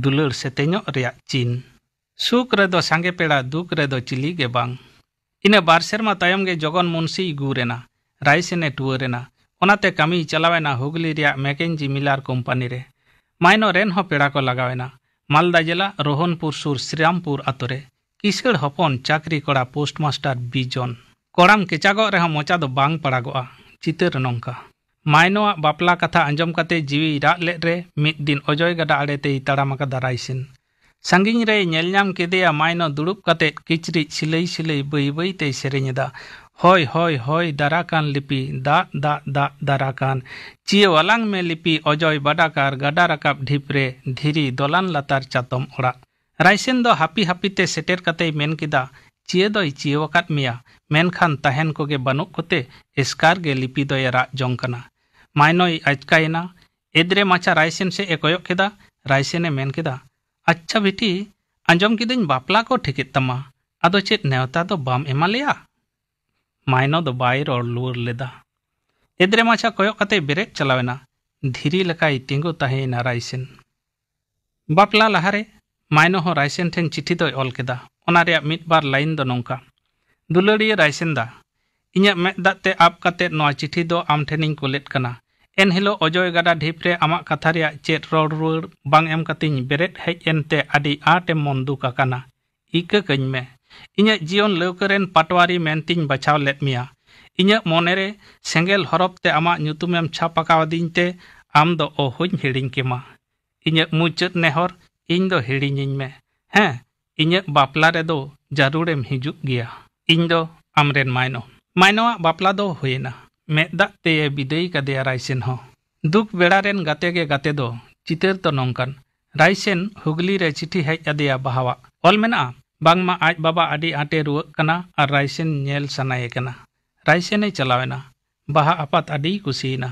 ᱫᱩᱞᱟᱹᱲ ᱥᱮᱛᱮᱧᱚᱜ ᱨᱮᱭᱟᱜ ᱪᱤᱱ᱾ ᱥᱩᱠ ᱨᱮᱫᱚ ᱥᱟᱸᱜᱮ ᱯᱮᱲᱟ, ᱫᱩᱠ ᱨᱮᱫᱚ ᱪᱤᱞᱤ ᱜᱮ ᱵᱟᱝ᱾ ᱤᱱᱟᱹ ᱵᱟᱨ ᱥᱮᱨᱢᱟ ᱛᱟᱭᱚᱢ ᱜᱮ ᱡᱚᱜᱚᱱ ᱢᱩᱱᱥᱤᱭ ᱜᱩᱨ ᱮᱱᱟ᱾ ᱨᱟᱭᱥᱮᱱ ᱮ ᱴᱩᱣᱟᱹᱨ ᱮᱱᱟ᱾ ᱚᱱᱟᱛᱮ ᱠᱟᱹᱢᱤᱭ ᱪᱟᱞᱟᱣ ᱮᱱᱟ ᱦᱩᱜᱽᱞᱤ ᱨᱮᱭᱟᱜ ᱢᱮᱠᱮᱱᱡᱤ ᱢᱤᱞᱟᱨ ᱠᱳᱢᱯᱟᱱᱤ ᱨᱮ᱾ ᱢᱟᱭᱱᱚ ᱨᱮᱱ ᱦᱚᱸ ᱯᱮᱲᱟ ᱠᱚ ᱞᱟᱜᱟᱣ ᱮᱱᱟ᱾ ᱢᱟᱞᱫᱟ ᱡᱮᱞᱟ ᱨᱳᱦᱚᱱᱯᱩᱨ ᱥᱩᱨ ᱥᱨᱤᱨᱟᱢᱯᱩᱨ ᱟᱛᱳ ᱨᱮ᱾ ᱠᱤᱥᱟᱹᱲ ᱦᱚᱯᱚᱱ ᱪᱟᱹᱠᱨᱤ ᱠᱚᱲᱟ ᱯᱳᱥᱴᱢᱟᱥᱴᱟᱨ ᱵᱤᱡᱚᱱ᱾ ᱠᱚᱲᱟᱢ ᱠᱮᱪᱟᱜᱚᱜ ᱨᱮᱦᱚᱸ ᱢᱚᱪᱟ ᱫᱚ ᱵᱟᱝ ᱯᱟᱲᱟᱜᱚᱜᱼᱟ᱾ ᱪᱤᱛᱟᱹᱨ ᱱᱚᱝᱠᱟ᱾ ᱢᱟᱭᱱᱚᱣᱟᱜ ᱵᱟᱯᱞᱟ ᱠᱟᱛᱷᱟ ᱟᱸᱡᱚᱢ ᱠᱟᱛᱮ ᱡᱤᱣᱤᱭ ᱨᱟᱜ ᱞᱮᱫ ᱨᱮ ᱢᱤᱫ ᱫᱤᱱ ᱚᱡᱚᱭ ᱜᱟᱰᱟ ᱟᱲᱮ ᱛᱮᱭ ᱛᱟᱲᱟᱢ ᱟᱠᱟᱫᱟ ᱨᱟᱭᱥᱮᱱ᱾ ᱥᱟᱺᱜᱤᱧ ᱨᱮᱭ ᱧᱮᱞ ᱧᱟᱢ ᱠᱮᱫᱮᱭᱟ ᱢᱟᱭᱱᱚ ᱫᱩᱲᱩᱵ ᱠᱟᱛᱮ ᱠᱤᱪᱨᱤᱡ ᱥᱤᱞᱟᱹᱭ ᱥᱤᱞᱟᱹᱭ ᱵᱟᱹᱭ ᱵᱟᱹᱭ ᱛᱮᱭ ᱥᱮᱨᱮᱧ ᱮᱫᱟ᱾ ᱦᱚᱭ, ᱦᱚᱭ, ᱦᱚᱭ, ᱫᱟᱨᱟ ᱠᱟᱱ ᱞᱤᱯᱤ, ᱫᱟᱜ, ᱫᱟᱜ, ᱫᱟᱜ, ᱫᱟᱨᱟ ᱠᱟᱱ᱾ ᱪᱤᱭᱟᱹᱣᱟᱞᱟᱝ ᱢᱮ ᱞᱤᱯᱤ, ᱚᱡᱚᱭ ᱵᱟᱰᱟᱠᱟᱨ, ᱜᱟᱰᱟ ᱨᱟᱠᱟᱵ ᱰᱷᱤᱯ ᱨᱮ, ᱫᱷᱤᱨᱤ ᱫᱚᱞᱟᱱ ᱞᱟᱛᱟᱨ ᱪᱟᱛᱚᱢ ᱚᱲᱟᱜ᱾ ᱨᱟᱭᱥᱮᱱ ᱫᱚ ᱦᱟᱹᱯᱤ ᱦᱟᱹᱯᱤ ᱛᱮ ᱥᱮᱴᱮᱨ ᱠᱟᱛᱮᱭ ᱢᱮᱱ ᱠᱮᱫᱟ, "ᱪᱤᱭᱟᱹ ᱫᱚᱭ ᱪᱤᱭᱟᱹᱣ ᱟᱠᱟᱫ ᱢᱮᱭᱟ, ᱢᱮᱱᱠᱷᱟᱱ ᱛᱟᱦᱮᱱ ᱠᱚᱜᱮ ᱵᱟᱹᱱᱩᱜ ᱠᱚᱛᱮ ᱮᱥᱠᱟᱨ ᱜᱮ ᱞᱤᱯᱤ ᱫᱚᱭ ᱨᱟᱜ ᱡᱚᱝ ᱠᱟᱱᱟ᱾" ᱢᱟᱭᱱᱚᱭ ᱟᱪᱠᱟᱭᱮᱱᱟ᱾ ᱮᱫᱽᱨᱮ ᱢᱟᱪᱷᱟ ᱨᱟᱭᱥᱮᱱ ᱥᱮᱫ ᱮ ᱠᱚᱭᱚᱜ ᱠᱮᱫᱟ᱾ ᱨᱟᱭᱥᱮᱱ ᱮ ᱢᱮᱱ ᱠᱮᱫᱟ, "ᱟᱪᱪᱷᱟ ᱵᱤᱴᱤ, ᱟᱸᱡᱚᱢ ᱠᱤᱫᱟᱹᱧ ᱵᱟᱯᱞᱟ ᱠᱚ ᱴᱷᱤᱠᱮᱫ ᱛᱟᱢᱟ, ᱟᱫᱚ ᱪᱮᱫ ᱱᱮᱣᱛᱟ ᱫᱚ ᱵᱟᱢ ᱮᱢᱟ ᱞᱮᱭᱟ?" ᱢᱟᱭᱱᱚ ᱫᱚ ᱵᱟᱭ ᱨᱚᱲ ᱞᱩᱣᱟᱹᱨ ᱞᱮᱫᱟ᱾ ᱮᱫᱽᱨᱮ ᱢᱟᱪᱷᱟ ᱠᱚᱭᱚᱜ ᱠᱟᱛᱮ ᱵᱮᱨᱮᱫ ᱪᱟᱞᱟᱣ ᱮᱱᱟ᱾ ᱫᱷᱤᱨᱤ ᱞᱮᱠᱟᱭ ᱛᱤᱸᱜᱩ ᱛᱟᱦᱮᱸᱭᱮᱱᱟ ᱨᱟᱭᱥᱮᱱ᱾ ᱵᱟᱯᱞᱟ ᱞᱟᱦᱟᱨᱮ ᱢᱟᱭᱱᱚ ᱦᱚᱸ ᱨᱟᱭᱥᱮᱱ ᱴᱷᱮᱱ ᱪᱤᱴᱷᱤ ᱫᱚᱭ ᱚᱞ ᱠᱮᱫᱟ᱾ ᱚᱱᱟ ᱨᱮᱭᱟᱜ ᱢᱤᱫ ᱵᱟᱨ ᱞᱟᱭᱤᱱ ᱫᱚ ᱱᱚᱝᱠᱟ: ᱫᱩᱞᱟᱹᱲᱤᱭᱟᱹ ᱨᱟᱭᱥᱮᱱ ᱫᱟ, ᱤᱧᱟᱹᱜ ᱢᱮᱫ ᱫᱟᱜ ᱛᱮ ᱟᱵ ᱠᱟᱛᱮ ᱱᱚᱣᱟ ᱪᱤᱴᱷᱤ ᱫᱚ ᱟᱢ ᱴᱷᱮᱱᱤᱧ ᱠᱩᱞᱮᱫ ᱠᱟᱱᱟ᱾ ᱮᱱᱦᱤᱞᱳᱜ ᱚᱡᱚᱭ ᱜᱟᱰᱟ ᱰᱷᱤᱯ ᱨᱮ ᱟᱢᱟᱜ ᱠᱟᱛᱷᱟ ᱨᱮᱭᱟᱜ ᱪᱮᱫ ᱨᱚᱲ ᱨᱩᱣᱟᱹᱲ ᱵᱟᱝ ᱮᱢ ᱠᱟᱛᱮᱧ ᱵᱮᱨᱮᱫ ᱦᱮᱡ ᱮᱱᱛᱮ ᱟᱹᱰᱤ ᱟᱸᱴ ᱮᱢ ᱢᱚᱱ ᱫᱩᱠ ᱟᱠᱟᱱᱟ᱾ ᱤᱠᱟᱹ ᱠᱟᱹᱧ ᱢᱮ᱾ ᱤᱧᱟᱹᱜ ᱡᱤᱭᱚᱱ ᱞᱟᱹᱣᱠᱟᱹ ᱨᱮᱱ ᱯᱟᱴᱣᱟᱨᱤ ᱢᱮᱱᱛᱤᱧ ᱵᱟᱪᱷᱟᱣ ᱞᱮᱫ ᱢᱮᱭᱟ᱾ ᱤᱧᱟᱹᱜ ᱢᱚᱱᱮᱨᱮ ᱥᱮᱸᱜᱮᱞ ᱦᱚᱨᱚᱯ ᱛᱮ ᱟᱢᱟᱜ ᱧᱩᱛᱩᱢᱮᱢ ᱪᱷᱟᱯ ᱟᱠᱟᱣᱟᱫᱤᱧ ᱛᱮ ᱟᱢ ᱫᱚ ᱚᱦᱚᱧ ᱦᱤᱲᱤᱧ ᱠᱮᱢᱟ᱾ ᱤᱧᱟᱹᱜ ᱢᱩᱪᱟᱹᱫ ᱱᱮᱦᱚᱨ, ᱤᱧ ᱫᱚ ᱦᱤᱲᱤᱧᱤᱧ ᱢᱮ᱾ ᱦᱮᱸ, ᱤᱧᱟᱹᱜ ᱵᱟᱯᱞᱟ ᱨᱮᱫᱚ ᱡᱟᱹᱨᱩᱲᱮᱢ ᱦᱤᱡᱩᱜ ᱜᱮᱭᱟ᱾ ᱤᱧ ᱫᱚ ᱟᱢᱨᱮᱱ ᱢᱟᱭᱱᱚ᱾ ᱢᱟᱭᱱᱚᱣᱟᱜ ᱵᱟᱯᱞᱟ ᱫᱚ ᱦᱩᱭᱮᱱᱟ᱾ ᱢᱮᱫ ᱫᱟᱜ ᱛᱮᱭᱮ ᱵᱤᱫᱟᱹᱭ ᱠᱟᱫᱮᱭᱟ ᱨᱟᱭᱥᱮᱱ ᱦᱚᱸ᱾ ᱫᱩᱠ ᱵᱮᱲᱟ ᱨᱮᱱ ᱜᱟᱛᱮ ᱜᱮ ᱜᱟᱛᱮ ᱫᱚ᱾ ᱪᱤᱛᱟᱹᱨ ᱫᱚ ᱱᱚᱝᱠᱟᱱ: ᱨᱟᱭᱥᱮᱱ ᱦᱩᱜᱽᱞᱤ ᱨᱮ ᱪᱤᱴᱷᱤ ᱦᱮᱡ ᱟᱫᱮᱭᱟ ᱵᱟᱦᱟᱣᱟᱜ᱾ ᱚᱞ ᱢᱮᱱᱟᱜᱼᱟ, ᱵᱟᱝᱢᱟ ᱟᱡ ᱵᱟᱵᱟ ᱟᱹᱰᱤ ᱟᱸᱴᱮ ᱨᱩᱣᱟᱹᱜ ᱠᱟᱱᱟ ᱟᱨ ᱨᱟᱭᱥᱮᱱ ᱧᱮᱞ ᱥᱟᱱᱟᱭᱮ ᱠᱟᱱᱟ᱾ ᱨᱟᱭᱥᱮᱱ ᱮ ᱪᱟᱞᱟᱣ ᱮᱱᱟ᱾ ᱵᱟᱦᱟ ᱟᱯᱟᱛ ᱟᱹᱰᱤᱭ ᱠᱩᱥᱤᱭᱮᱱᱟ᱾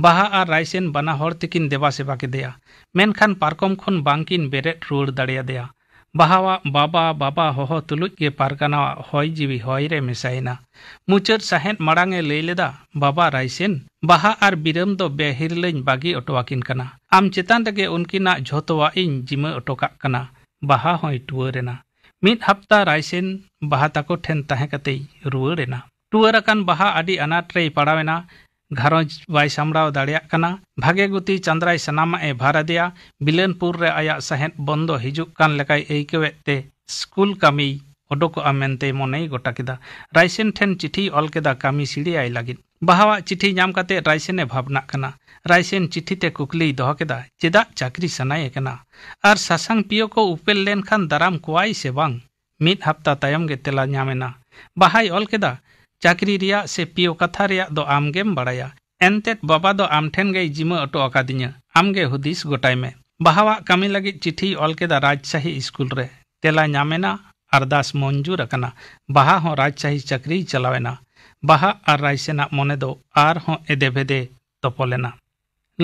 ᱵᱟᱦᱟ ᱟᱨ ᱨᱟᱭᱥᱮᱱ ᱵᱟᱱᱟ ᱦᱚᱲ ᱛᱮᱠᱤᱱ ᱫᱮᱵᱟ ᱥᱮᱵᱟ ᱠᱮᱫᱮᱭᱟ, ᱢᱮᱱᱠᱷᱟᱱ ᱯᱟᱨᱠᱚᱢ ᱠᱷᱚᱱ ᱵᱟᱝᱠᱤᱱ ᱵᱮᱨᱮᱫ ᱨᱩᱣᱟᱹᱲ ᱫᱟᱲᱮᱭᱟᱫᱮᱭᱟ᱾ ᱵᱟᱦᱟᱣᱟᱜ ᱵᱟᱵᱟ, ᱵᱟᱵᱟ ᱦᱚᱦᱚ ᱛᱩᱞᱩᱡ ᱜᱮ ᱯᱟᱨᱜᱟᱱᱟᱣᱟᱜ ᱦᱚᱭ ᱡᱤᱣᱤ ᱦᱚᱭ ᱨᱮ ᱢᱮᱥᱟᱭᱮᱱᱟ᱾ ᱢᱩᱪᱟᱹᱫ ᱥᱟᱦᱮᱫ ᱢᱟᱲᱟᱝ ᱮ ᱞᱟᱹᱭ ᱞᱮᱫᱟ, "ᱵᱟᱵᱟ ᱨᱟᱭᱥᱮᱱ, ᱵᱟᱦᱟ ᱟᱨ ᱵᱤᱨᱟᱹᱢ ᱫᱚ ᱵᱮᱦᱤᱨᱞᱟᱹᱧ ᱵᱟᱹᱜᱤ ᱚᱴᱚ ᱟᱹᱠᱤᱱ ᱠᱟᱱᱟ᱾ ᱟᱢ ᱪᱮᱛᱟᱱ ᱨᱮᱜᱮ ᱩᱱᱠᱤᱱᱟᱜ ᱡᱷᱚᱛᱚᱣᱟᱜ ᱤᱧ ᱡᱤᱢᱟᱹ ᱚᱴᱚ ᱠᱟᱜ ᱠᱟᱱᱟ᱾" ᱵᱟᱦᱟ ᱦᱚᱸᱭ ᱴᱩᱣᱟᱹᱨ ᱮᱱᱟ᱾ ᱢᱤᱫ ᱦᱟᱯᱛᱟ ᱨᱟᱭᱥᱮᱱ ᱵᱟᱦᱟ ᱛᱟᱠᱚ ᱴᱷᱮᱱ ᱛᱟᱦᱮᱸ ᱠᱟᱛᱮᱭ ᱨᱩᱣᱟᱹᱲ ᱮᱱᱟ᱾ ᱴᱩᱣᱟᱹᱨ ᱟᱠᱟᱱ ᱵᱟᱦᱟ ᱟᱹᱰᱤ ᱟᱱᱟᱴ ᱨᱮᱭ ᱯᱟᱲᱟᱣ ᱮᱱᱟ᱾ ᱜᱷᱟᱨᱚᱸᱡᱽ ᱵᱟᱭ ᱥᱟᱢᱵᱲᱟᱣ ᱫᱟᱲᱮᱭᱟᱜ ᱠᱟᱱᱟ᱾ ᱵᱷᱟᱜᱮ ᱜᱩᱛᱤ ᱪᱟᱸᱫᱽᱨᱟᱭ ᱥᱟᱱᱟᱢᱟᱜ ᱮ ᱵᱷᱟᱨ ᱟᱫᱮᱭᱟ᱾ ᱵᱤᱞᱟᱹᱱᱯᱩᱨ ᱨᱮ ᱟᱭᱟᱜ ᱥᱟᱦᱮᱫ ᱵᱚᱱᱫᱚ ᱦᱤᱡᱩᱜ ᱠᱟᱱ ᱞᱮᱠᱟᱭ ᱟᱹᱭᱠᱟᱹᱣᱮᱫ ᱛᱮ ᱥᱠᱩᱞ ᱠᱟᱹᱢᱤᱭ ᱚᱰᱚᱠᱚᱜᱼᱟ ᱢᱮᱱᱛᱮᱭ ᱢᱚᱱᱮᱭ ᱜᱚᱴᱟ ᱠᱮᱫᱟ᱾ ᱨᱟᱭᱥᱮᱱ ᱴᱷᱮᱱ ᱪᱤᱴᱷᱤᱭ ᱚᱞ ᱠᱮᱫᱟ ᱠᱟᱹᱢᱤ ᱥᱤᱲᱤᱭᱟᱭ ᱞᱟᱹᱜᱤᱫ᱾ ᱵᱟᱦᱟᱣᱟᱜ ᱪᱤᱴᱷᱤ ᱧᱟᱢ ᱠᱟᱛᱮ ᱨᱟᱭᱥᱮᱱ ᱮ ᱵᱷᱟᱵᱽᱱᱟᱜ ᱠᱟᱱᱟ᱾ ᱨᱟᱭᱥᱮᱱ ᱪᱤᱴᱷᱤ ᱛᱮ ᱠᱩᱠᱞᱤᱭ ᱫᱚᱦᱚ ᱠᱮᱫᱟ, ᱪᱮᱫᱟᱜ ᱪᱟᱹᱠᱨᱤ ᱥᱟᱱᱟᱭᱮ ᱠᱟᱱᱟ? ᱟᱨ ᱥᱟᱥᱟᱝ ᱯᱤᱭᱳ ᱠᱚ ᱩᱯᱮᱞ ᱞᱮᱱᱠᱷᱟᱱ ᱫᱟᱨᱟᱢ ᱠᱚᱣᱟᱭ ᱥᱮ ᱵᱟᱝ? ᱢᱤᱫ ᱦᱟᱯᱛᱟ ᱛᱟᱭᱚᱢ ᱜᱮ ᱛᱮᱞᱟ ᱧᱟᱢ ᱮᱱᱟ᱾ ᱵᱟᱦᱟᱭ ᱚᱞ ᱠᱮᱫᱟ, ᱪᱟᱹᱠᱨᱤ ᱨᱮᱭᱟᱜ ᱥᱮ ᱯᱤᱭᱳ ᱠᱟᱛᱷᱟ ᱨᱮᱭᱟᱜ ᱫᱚ ᱟᱢ ᱜᱮᱢ ᱵᱟᱲᱟᱭᱟ᱾ ᱮᱱᱛᱮᱫ ᱵᱟᱵᱟ ᱫᱚ ᱟᱢ ᱴᱷᱮᱱ ᱜᱮᱭ ᱡᱤᱢᱟᱹ ᱚᱴᱚ ᱟᱠᱟᱫᱤᱧᱟ᱾ ᱟᱢ ᱜᱮ ᱦᱩᱫᱤᱥ ᱜᱚᱴᱟᱭ ᱢᱮ᱾ ᱵᱟᱦᱟᱣᱟᱜ ᱠᱟᱹᱢᱤ ᱞᱟᱹᱜᱤᱫ ᱪᱤᱴᱷᱤᱭ ᱚᱞ ᱠᱮᱫᱟ ᱨᱟᱡᱽᱥᱟᱦᱤ ᱥᱠᱩᱞ ᱨᱮ᱾ ᱛᱮᱞᱟ ᱧᱟᱢ ᱮᱱᱟ, ᱟᱨᱫᱟᱥ ᱢᱚᱧᱡᱩᱨ ᱟᱠᱟᱱᱟ᱾ ᱵᱟᱦᱟ ᱦᱚᱸ ᱨᱟᱡᱽᱥᱟᱦᱤ ᱪᱟᱹᱠᱨᱤᱭ ᱪᱟᱞᱟᱣ ᱮᱱᱟ᱾ ᱵᱟᱦᱟ ᱟᱨ ᱨᱟᱭᱥᱮᱱᱟᱜ ᱢᱚᱱᱮ ᱫᱚ ᱟᱨᱦᱚᱸ ᱮᱫᱮ ᱵᱷᱮᱫᱮ ᱛᱚᱯᱚᱞ ᱮᱱᱟ᱾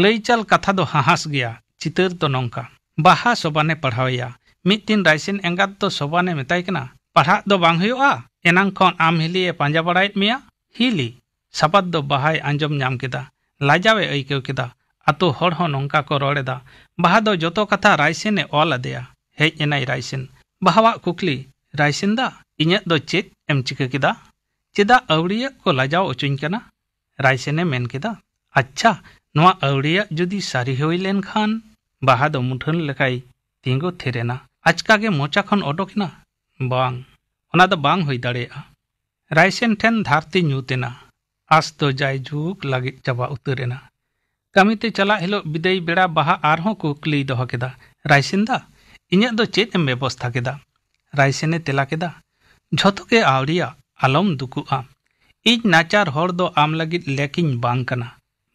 ᱞᱟᱹᱭ ᱪᱟᱞ ᱠᱟᱛᱷᱟ ᱫᱚ ᱦᱟᱦᱟᱸᱥ ᱜᱮᱭᱟ᱾ ᱪᱤᱛᱟᱹᱨ ᱫᱚ ᱱᱚᱝᱠᱟ: ᱵᱟᱦᱟ ᱥᱚᱵᱟᱱᱮ ᱯᱟᱲᱦᱟᱣᱮᱭᱟ᱾ ᱢᱤᱫ ᱫᱤᱱ ᱨᱟᱭᱥᱮᱱ ᱮᱸᱜᱟᱛ ᱫᱚ ᱥᱚᱵᱟᱱᱮ ᱢᱮᱛᱟᱭ ᱠᱟᱱᱟ, "ᱯᱟᱲᱦᱟᱜ ᱫᱚ ᱵᱟᱝ ᱦᱩᱭᱩᱜᱼᱟ? ᱮᱱᱟᱝ ᱠᱷᱚᱱ ᱟᱢ ᱦᱤᱞᱤ ᱮ ᱯᱟᱸᱡᱟ ᱵᱟᱲᱟᱭᱮᱫ ᱢᱮᱭᱟ, ᱦᱤᱞᱤ?" ᱥᱟᱵᱟᱫ ᱫᱚ ᱵᱟᱦᱟᱭ ᱟᱸᱡᱚᱢ ᱧᱟᱢ ᱠᱮᱫᱟ᱾ ᱞᱟᱡᱟᱣ ᱮ ᱟᱹᱭᱠᱟᱹᱣ ᱠᱮᱫᱟ᱾ ᱟᱛᱳ ᱦᱚᱲ ᱦᱚᱸ ᱱᱚᱝᱠᱟ ᱠᱚ ᱨᱚᱲ ᱮᱫᱟ᱾ ᱵᱟᱦᱟ ᱫᱚ ᱡᱚᱛᱚ ᱠᱟᱛᱷᱟ ᱨᱟᱭᱥᱮᱱ ᱮ ᱚᱞ ᱟᱫᱮᱭᱟ᱾ ᱦᱮᱡ ᱮᱱᱟᱭ ᱨᱟᱭᱥᱮᱱ᱾ ᱵᱟᱦᱟᱣᱟᱜ ᱠᱩᱠᱞᱤ, ᱨᱟᱭᱥᱮᱱ ᱫᱟ, ᱤᱧᱟᱹᱜ ᱫᱚ ᱪᱮᱫ ᱮᱢ ᱪᱤᱠᱟᱹ ᱠᱮᱫᱟ? ᱪᱮᱫᱟᱜ ᱟᱹᱣᱲᱤᱭᱟᱹᱜ ᱠᱚ ᱞᱟᱡᱟᱣ ᱚᱪᱚᱧ ᱠᱟᱱᱟ? ᱨᱟᱭᱥᱮᱱ ᱮ ᱢᱮᱱ ᱠᱮᱫᱟ, ᱟᱪᱪᱷᱟ, ᱱᱚᱣᱟ ᱟᱹᱣᱲᱤᱭᱟᱹᱜ ᱡᱩᱫᱤ ᱥᱟᱹᱨᱤ ᱦᱩᱭ ᱞᱮᱱ ᱠᱷᱟᱱ? ᱵᱟᱦᱟ ᱫᱚ ᱢᱩᱴᱷᱟᱹᱱ ᱞᱮᱠᱟᱭ ᱛᱤᱸᱜᱩ ᱛᱷᱤᱨ ᱮᱱᱟ᱾ ᱟᱪᱠᱟ ᱜᱮ ᱢᱚᱪᱟ ᱠᱷᱚᱱ ᱚᱰᱚᱠ ᱮᱱᱟ, ᱵᱟᱝ, ᱚᱱᱟ ᱫᱚ ᱵᱟᱝ ᱦᱩᱭ ᱫᱟᱲᱮᱭᱟᱜᱼᱟ᱾ ᱨᱟᱭᱥᱮᱱ ᱴᱷᱮᱱ ᱫᱷᱟᱹᱨᱛᱤ ᱧᱩᱛ ᱮᱱᱟ᱾ ᱟᱸᱥ ᱫᱚ ᱡᱟᱭᱡᱩᱜᱽ ᱞᱟᱹᱜᱤᱫ ᱪᱟᱵᱟ ᱩᱛᱟᱹᱨ ᱮᱱᱟ᱾ ᱠᱟᱹᱢᱤᱛᱮ ᱪᱟᱞᱟᱜ ᱦᱤᱞᱳᱜ ᱵᱤᱫᱟᱹᱭ ᱵᱮᱲᱟ ᱵᱟᱦᱟ ᱟᱨᱦᱚᱸ ᱠᱩᱠᱞᱤᱭ ᱫᱚᱦᱚ ᱠᱮᱫᱟ, ᱨᱟᱭᱥᱮᱱ ᱫᱟ, ᱤᱧᱟᱹᱜ ᱫᱚ ᱪᱮᱫ ᱮᱢ ᱵᱮᱵᱚᱥᱛᱷᱟ ᱠᱮᱫᱟ? ᱨᱟᱭᱥᱮᱱᱮ ᱛᱮᱞᱟ ᱠᱮᱫᱟ, ᱡᱷᱚᱛᱚ ᱜᱮ ᱟᱹᱣᱲᱤᱭᱟ, ᱟᱞᱚᱢ ᱫᱩᱠᱩᱜᱼᱟ᱾ ᱤᱧ ᱱᱟᱪᱟᱨ ᱦᱚᱲ ᱫᱚ ᱟᱢ ᱞᱟᱹᱜᱤᱫ ᱞᱮᱠᱤᱧ ᱵᱟᱝ ᱠᱟᱱᱟ᱾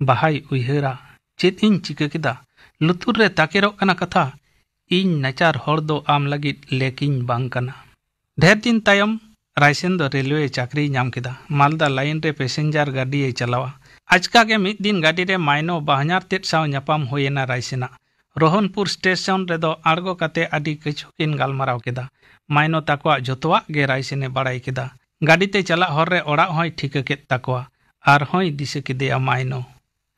ᱵᱟᱦᱟᱭ ᱩᱭᱦᱟᱹᱨᱟ, ᱪᱮᱫ ᱤᱧ ᱪᱤᱠᱟᱹ ᱠᱮᱫᱟ? ᱞᱩᱛᱩᱨ ᱨᱮ ᱛᱟᱠᱮᱨᱚᱜ ᱠᱟᱱᱟ ᱠᱟᱛᱷᱟ, ᱤᱧ ᱱᱟᱪᱟᱨ ᱦᱚᱲ ᱫᱚ ᱟᱢ ᱞᱟᱹᱜᱤᱫ ᱞᱮᱠᱤᱧ ᱵᱟᱝ ᱠᱟᱱᱟ᱾ ᱰᱷᱮᱨ ᱫᱤᱱ ᱛᱟᱭᱚᱢ ᱨᱟᱭᱥᱮᱱ ᱫᱚ ᱨᱮᱞᱣᱮ ᱪᱟᱹᱠᱨᱤᱭ ᱧᱟᱢ ᱠᱮᱫᱟ᱾ ᱢᱟᱞᱫᱟ ᱞᱟᱭᱤᱱ ᱨᱮ ᱯᱮᱥᱮᱧᱡᱟᱨ ᱜᱟᱹᱰᱤᱭᱮ ᱪᱟᱞᱟᱣᱟ᱾ ᱟᱪᱠᱟ ᱜᱮ ᱢᱤᱫ ᱫᱤᱱ ᱜᱟᱹᱰᱤ ᱨᱮ ᱢᱟᱭᱱᱚ ᱵᱟᱦᱧᱟᱨ ᱛᱮᱫ ᱥᱟᱶ ᱧᱟᱯᱟᱢ ᱦᱩᱭᱮᱱᱟ ᱨᱟᱭᱥᱮᱱᱟᱜ᱾ ᱨᱳᱦᱚᱱᱯᱩᱨ ᱥᱴᱮᱥᱚᱱ ᱨᱮᱫᱚ ᱟᱬᱜᱚ ᱠᱟᱛᱮ ᱟᱹᱰᱤ ᱠᱤᱪᱷᱩ ᱠᱤᱱ ᱜᱟᱞᱢᱟᱨᱟᱣ ᱠᱮᱫᱟ᱾ ᱢᱟᱭᱱᱚ ᱛᱟᱠᱚᱣᱟᱜ ᱡᱚᱛᱚᱣᱟᱜ ᱜᱮ ᱨᱟᱭᱥᱮᱱᱮ ᱵᱟᱲᱟᱭ ᱠᱮᱫᱟ᱾ ᱜᱟᱹᱰᱤ ᱛᱮ ᱪᱟᱞᱟᱜ ᱦᱚᱨ ᱨᱮ ᱚᱲᱟᱜ ᱦᱚᱸᱭ ᱴᱷᱤᱠᱟᱹ ᱠᱮᱫ ᱛᱟᱠᱚᱣᱟ᱾ ᱟᱨᱦᱚᱸᱭ ᱫᱤᱥᱟᱹ ᱠᱮᱫᱮᱭᱟ ᱢᱟᱭᱱᱚ᱾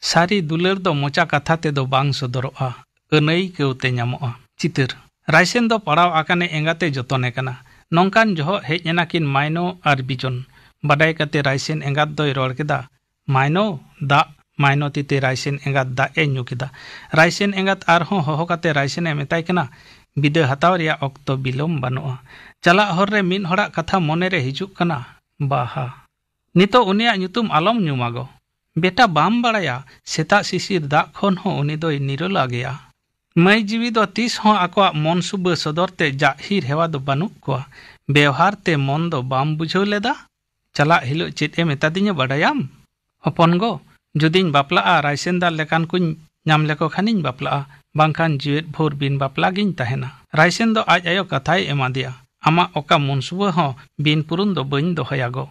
ᱥᱟᱹᱨᱤ ᱫᱩᱞᱟᱹᱲ ᱫᱚ ᱢᱚᱪᱟ ᱠᱟᱛᱷᱟ ᱛᱮᱫᱚ ᱵᱟᱝ ᱥᱚᱫᱚᱨᱚᱜᱼᱟ, ᱟᱹᱱᱟᱹᱭᱠᱟᱹᱣ ᱛᱮ ᱧᱟᱢᱚᱜᱼᱟ᱾ ᱪᱤᱛᱟᱹᱨ᱾ ᱨᱟᱭᱥᱮᱱ ᱫᱚ ᱯᱟᱲᱟᱣ ᱟᱠᱟᱱᱮ ᱮᱸᱜᱟᱛᱮ ᱡᱚᱛᱚᱱᱮ ᱠᱟᱱᱟ᱾ ᱱᱚᱝᱠᱟᱱ ᱡᱚᱦᱚᱜ ᱦᱮᱡ ᱮᱱᱟᱠᱤᱱ ᱢᱟᱭᱱᱚ ᱟᱨ ᱵᱤᱡᱚᱱ᱾ ᱵᱟᱰᱟᱭ ᱠᱟᱛᱮ ᱨᱟᱭᱥᱮᱱ ᱮᱸᱜᱟᱛ ᱫᱚᱭ ᱨᱚᱲ ᱠᱮᱫᱟ, ᱢᱟᱭᱱᱚ, ᱫᱟᱜ᱾ ᱢᱟᱭᱱᱚ ᱛᱤᱛᱮ ᱨᱟᱭᱥᱮᱱ ᱮᱸᱜᱟᱛ ᱫᱟᱜ ᱮ ᱧᱩ ᱠᱮᱫᱟ᱾ ᱨᱟᱭᱥᱮᱱ ᱮᱸᱜᱟᱛ ᱟᱨᱦᱚᱸ ᱦᱚᱦᱚ ᱠᱟᱛᱮ ᱨᱟᱭᱥᱮᱱ ᱮ ᱢᱮᱛᱟᱭ ᱠᱟᱱᱟ, ᱵᱤᱫᱟᱹ ᱦᱟᱛᱟᱣ ᱨᱮᱭᱟᱜ ᱚᱠᱛᱚ ᱵᱤᱞᱚᱢ ᱵᱟᱹᱱᱩᱜᱼᱟ᱾ ᱪᱟᱞᱟᱜ ᱦᱚᱨ ᱨᱮ ᱢᱤᱫ ᱦᱚᱲᱟᱜ ᱠᱟᱛᱷᱟ ᱢᱚᱱᱮ ᱨᱮ ᱦᱤᱡᱩᱜ ᱠᱟᱱᱟ, ᱵᱟᱦᱟ᱾ ᱱᱤᱛᱚᱜ ᱩᱱᱤᱭᱟᱜ ᱧᱩᱛᱩᱢ ᱟᱞᱚᱢ ᱧᱩᱢᱟᱜᱚ᱾ ᱵᱮᱴᱟ, ᱵᱟᱢ ᱵᱟᱲᱟᱭᱟ, ᱥᱮᱛᱟᱜ ᱥᱤᱥᱤᱨ ᱫᱟᱜ ᱠᱷᱚᱱ ᱦᱚᱸ ᱩᱱᱤ ᱫᱚᱭ ᱱᱤᱨᱚᱞᱟ ᱜᱮᱭᱟ᱾ ᱢᱟᱹᱭ ᱡᱤᱣᱤ ᱫᱚ ᱛᱤᱥ ᱦᱚᱸ ᱟᱠᱚᱣᱟᱜ ᱢᱚᱱ ᱥᱩᱵᱟᱹ ᱥᱚᱫᱚᱨ ᱛᱮ ᱡᱟᱜ ᱦᱤᱨ ᱦᱮᱣᱟ ᱫᱚ ᱵᱟᱹᱱᱩᱜ ᱠᱚᱣᱟ᱾ ᱵᱮᱣᱦᱟᱨ ᱛᱮ ᱢᱚᱱ ᱫᱚ ᱵᱟᱢ ᱵᱩᱡᱷᱟᱹᱣ ᱞᱮᱫᱟ? ᱪᱟᱞᱟᱜ ᱦᱤᱞᱳᱜ ᱪᱮᱫ ᱮ ᱢᱮᱛᱟᱫᱤᱧᱟ ᱵᱟᱰᱟᱭᱟᱢ? ᱦᱚᱯᱚᱱ ᱜᱚ, ᱡᱩᱫᱤᱧ ᱵᱟᱯᱞᱟᱜᱼᱟ, ᱨᱟᱭᱥᱮᱱ ᱫᱟ ᱞᱮᱠᱟᱱ ᱠᱚᱧ ᱧᱟᱢ ᱞᱮᱠᱚ ᱠᱷᱟᱱᱤᱧ ᱵᱟᱯᱞᱟᱜᱼᱟ, ᱵᱟᱝᱠᱷᱟᱱ ᱡᱤᱣᱮᱫ ᱵᱷᱳᱨ ᱵᱤᱱ ᱵᱟᱯᱞᱟ ᱜᱤᱧ ᱛᱟᱦᱮᱱᱟ᱾ ᱨᱟᱭᱥᱮᱱ ᱫᱚ ᱟᱡ ᱟᱭᱳ ᱠᱟᱛᱷᱟᱭ ᱮᱢᱟᱫᱮᱭᱟ, ᱟᱢᱟᱜ ᱚᱠᱟ ᱢᱚᱱᱥᱩᱵᱟᱹ ᱦᱚᱸ ᱵᱤᱱ ᱯᱩᱨᱩᱱ ᱫᱚ ᱵᱟᱹᱧ ᱫᱚᱦᱚᱭᱟ ᱜᱚ᱾